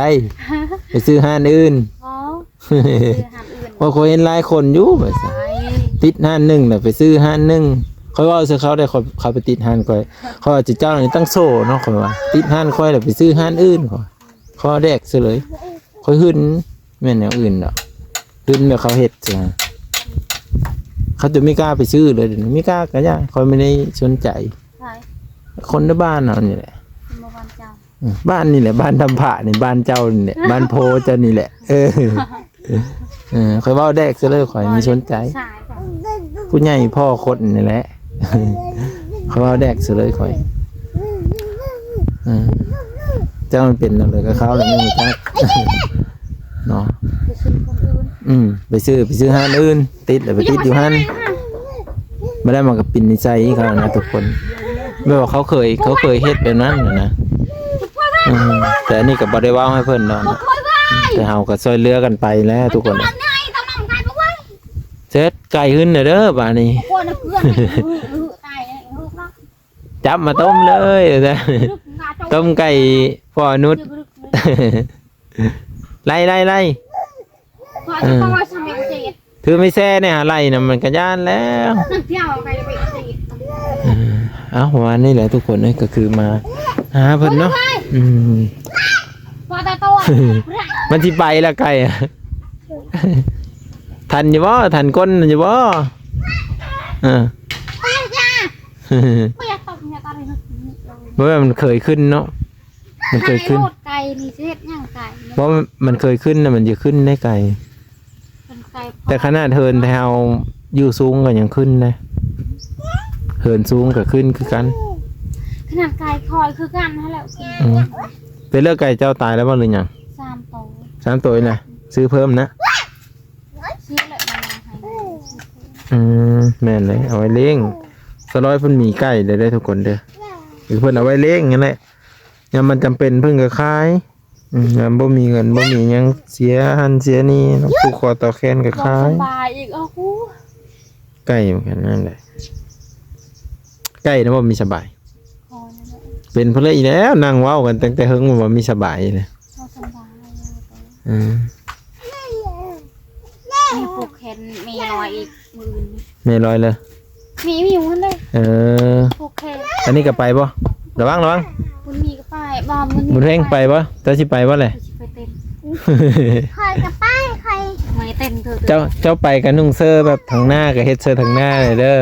ໄປຊື້ຮ້ານອື່ນ. ບໍ່ ຊື້ຮ້ານອື່ນ. ໂອ້ ຂ້ອຍເຫັນຫຼາຍຄົນຢູ່ວ່າຊັ້ນ ໄປ ຕິດຮ້ານໜຶ່ງແລ້ວໄປຊື້ຮ້ານໜຶ່ງ. ຂ້ອຍເວົ້າໃສ່ເຂົາໄດ້ ເຂົາ ເຂົາໄປຕິດຮ້ານຂ້ອຍ. ຂ້ອຍວ່າເຈົ້ານີ້ຕັ້ງໂຊເນາະ ຂ້ອຍວ່າ ຕິດຮ້ານຂ້ອຍແລ້ວໄປຊື້ຮ້ານອື່ນ. ຂ້ອຍ ຂໍແດກຊະເລີຍ. ຂ້ອຍຫຶງ ແມ່ນແນວອື່ນດອກ ຫຶງແບບເຂົາເຮັດຊະ. ເຂົາຈະມີກ້າໄປຊື້ເລີຍ ດຽວນີ້ມີກ້າກະຢ່າ ຂ້ອຍບໍ່ໄດ້ສົນໃຈ. ໃຜ? ຄົນໃນບ້ານເຮົານີ້ແຫຼະ. ຄົນໃນບ້ານເຈົ້າ? ອືມ ບ້ານນີ້ແຫຼະ ບ້ານທຳພະນີ້ ບ້ານເຈົ້ານີ້ແຫຼະ ບ້ານໂພເຈົ້ານີ້ແຫຼະ. ເອີ ເອີ ຂ້ອຍເວົ້າແດກຊະເລີຍ ຂ້ອຍມີສົນໃຈ. ຜູ້ໃຫຍ່ພໍ່ຄົນນີ້ແຫຼະ ຂ້ອຍເວົ້າແດກຊະເລີຍຂ້ອຍ. ເອີ ເຈົ້າມັນເປັນແນວໃດກັບເຂົາແລ້ວຍັງບໍ່ຈັກເນາະ. ອືມ ໄປຊື້ ໄປຊື້ຮ້ານອື່ນ ຕິດແລ້ວໄປຕິດຢູ່ຫັ້ນ. ບໍ່ໄດ້ ມັນກໍເປັນນິໄສເຂົານະທຸກຄົນ ແບບວ່າເຂົາເຄີຍ ເຂົາເຄີຍເຮັດແບບນັ້ນນະ. ອືມ ແຕ່ອັນນີ້ກໍບໍ່ໄດ້ເວົ້າໃຫ້ເພິ່ນເນາະ ແຕ່ເຮົາກໍຊ່ວຍເຫຼືອກັນໄປແຫຼະທຸກຄົນ. ເສັດ ໄກ່ຫຶງແລ້ວເດີບາດນີ້ ຈັບມາຕົ້ມເລີຍ ຕົ້ມໄກ່ພໍ່ອະນຸດ. ໄລ່ ໄລ່ ໄລ່ ເອີ ຖືໄມ້ແຊແດ່ຫາໄລ່ນະ ມັນກະຢ້ານແລ້ວ. ເອີ ເອົ້າ ປະມານນີ້ແຫຼະທຸກຄົນເອີຍ ກໍຄືມາຫາເພິ່ນເນາະ. ອືມ ມັນຊິໄປລະໄກ່ອະ ທັນຢູ່ບໍ່? ທັນກົ້ນຢູ່ບໍ່? ເອີ ບໍ່ແມ່ນ ມັນເຄີຍຂຶ້ນເນາະ. ມັນເຄີຍຂຶ້ນ ໄກ່ນີ້ຊິເຮັດຫຍັງໄກ່? ບໍ່ ມັນເຄີຍຂຶ້ນນະ ມັນຈະຂຶ້ນໄດ້ໄກ່. ແຕ່ຂະໜາດເຫີນແຖວຢູ່ສູງກໍຍັງຂຶ້ນນະ ເຫີນສູງກໍຂຶ້ນຄືກັນ. ຂະໜາດໄກ່ຂ້ອຍຄືກັນຫັ້ນແຫຼະ. ອືມ ເປັນເລື່ອງໄກ່ເຈົ້າຕາຍແລ້ວບໍ່ ຫຼືຫຍັງ? ສາມໂຕ. ສາມໂຕນີ້ນະ ຊື້ເພີ່ມນະ? ຊື້ແລ້ວ ອືມ ແມ່ນເລີຍ ເອົາໄວ້ລ້ຽງ. ສະລອຍເພິ່ນມີໄກ່ເດີ ທຸກຄົນເດີ ເພິ່ນເອົາໄວ້ລ້ຽງຫັ້ນແຫຼະ. ຍາມມັນຈຳເປັນເພິ່ນກໍຂາຍ. ອືມ ຍາມບໍ່ມີເງິນບໍ່ມີຫຍັງ ເສຍຫັ້ນເສຍນີ້ ຜູ້ຂໍຕໍ່ແຄນກໍຂາຍ. ສະບາຍອີກ ເອົາ ໄກ່ມັນກໍນັ້ນແຫຼະ ໄກ່ນະບໍ່ມີສະບາຍ. ເປັນເພິ່ນເລີຍອີກແລ້ວ ນັ່ງເວົ້າກັນຕັ້ງແຕ່ເຫິງ ບໍ່ມີສະບາຍເລີຍ. ອືມ ໃຫ້ຜູກແຂນແມ່ລອຍອີກມື້ອື່ນ. ແມ່ລອຍເລີຍ ມີ ມີຢູ່ຫັ້ນເດ້. ເອີ ຜູກແຂນ ອັນນີ້ກໍໄປບໍ່? ລະວັງ ລະວັງ ບຸນມີກໍໄປ. ບໍ່ ບຸນເພັງໄປບໍ່? ເຈົ້າຊິໄປບໍ່ແຫຼະ? ຂ້ອຍຊິໄປເຕັ້ນ ຂ້ອຍກໍໄປ ຂ້ອຍ ໄປເຕັ້ນເທີ. ເຈົ້າ ເຈົ້າໄປກໍນຸ່ງເສື້ອແບບທາງໜ້າ ກໍເຮັດເສື້ອທາງໜ້າເດີ.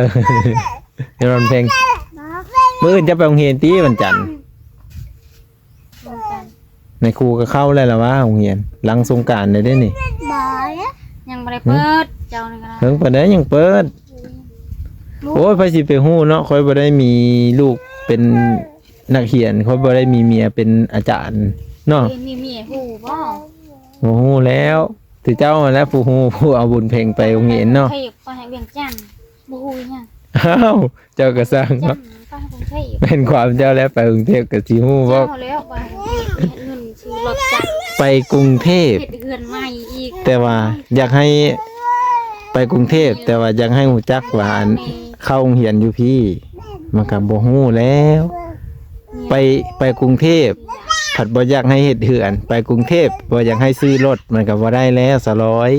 ເຮັດຮ້ອງເພງ ມື້ອື່ນເຈົ້າໄປໂຮງຮຽນຕິ ວັນຈັນ? ນາຍຄູກໍເຂົ້າແລ້ວລະວ່າ ໂຮງຮຽນ ຫຼັງສົງການໄດ້ເດ້ນີ້. ບໍ່ ຍັງບໍ່ໄດ້ເປີດ ເຈົ້ານີ້ກໍ ເຖິງປານໃດຍັງເປີດ. ໂອ້ຍ ໃຜຊິໄປຮູ້ເນາະ ຂ້ອຍບໍ່ໄດ້ມີລູກເປັນນັກຮຽນ ຂ້ອຍບໍ່ໄດ້ມີເມຍເປັນອາຈານເນາະ. ມີເມຍຮູ້ບໍ່? ບໍ່ຮູ້ແລ້ວ ແຕ່ເຈົ້າຫັ້ນແຫຼະຜູ້ຮູ້ ຜູ້ເອົາບຸນເພັງໄປໂຮງຮຽນເນາະ. ໄປຫາວຽງຈັນ ບໍ່ຮູ້ຫຍັງ. ອ້າວ ເຈົ້າກໍຊ່າງເນາະ ໄປກຸງເທບ ແມ່ນຄວາມເຈົ້າແລ້ວ ໄປກຸງເທບກໍຊິຮູ້ບໍ່? ເຈົ້າແລ້ວໄປເຮັດເງິນຊື້ລົດຈັກ ໄປກຸງເທບ ເຮັດເຮືອນໃໝ່ອີກ. ແຕ່ວ່າຢາກໃຫ້ໄປກຸງເທບ ແຕ່ວ່າຢາກໃຫ້ຮູ້ຈັກວ່າ ອັນ ເຂົ້າໂຮງຮຽນຢູ່ພີ້ ມັນກໍບໍ່ຮູ້ແລ້ວ. ໄປ ໄປກຸງເທບ ພັດບໍ່ຢາກໃຫ້ເຮັດເຮືອນ ໄປກຸງເທບບໍ່ຢາກໃຫ້ຊື້ລົດ ມັນກໍບໍ່ໄດ້ແລ້ວ ສາວລອຍ.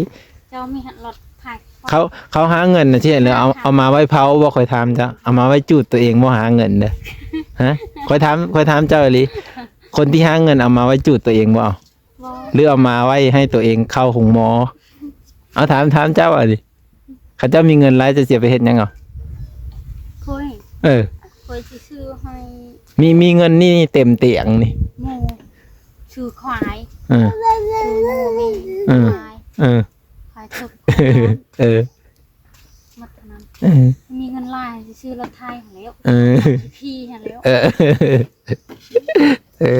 ເຈົ້າມີລົດຂາຍ ເຂົາ ເຂົາຫາເງິນນະ ຊິໃຫ້ເລີຍ ເອົາ ເອົາມາໄວ້ເຜົາບໍ່? ຂ້ອຍຖາມເຈົ້າ ເອົາມາໄວ້ຈູດຕົວເອງບໍ່? ຫາເງິນເດີ ຮະ ຂ້ອຍຖາມ ຂ້ອຍຖາມເຈົ້າອີ່ຫຼີ ຄົນທີ່ຫາເງິນເອົາມາໄວ້ຈູດຕົວເອງບໍ່? ບໍ່ ຫຼືເອົາມາໄວ້ໃຫ້ຕົວເອງເຂົ້າໂຮງໝໍ? ເອົາ ຖາມ ຖາມເຈົ້າ ອັນນີ້ ເຂົາເຈົ້າມີເງິນຫຼາຍ ເຈົ້າຊິເອົາໄປເຮັດຫຍັງເອົາ? ຂ້ອຍ ເອີ ຂ້ອຍຊິຊື້ໃຫ້ ມີ ມີເງິນນີ້ເຕັມຕຽງນີ້ ໝູ່ ຊື້ຄວາຍ ເອີ ຊື້ໝູ່ແມ່ ເອີ ຄວາຍ ເອີ ຄວາຍເຖິກ ເອີ ໝົດເທົ່ານັ້ນ ເອີ ມີເງິນຫຼາຍຊິຊື້ລົດໄຖຫັ້ນແຫຼ້ວ ເອີ ຂີ່ຫັ້ນແຫຼ້ວ ເອີ ເອີ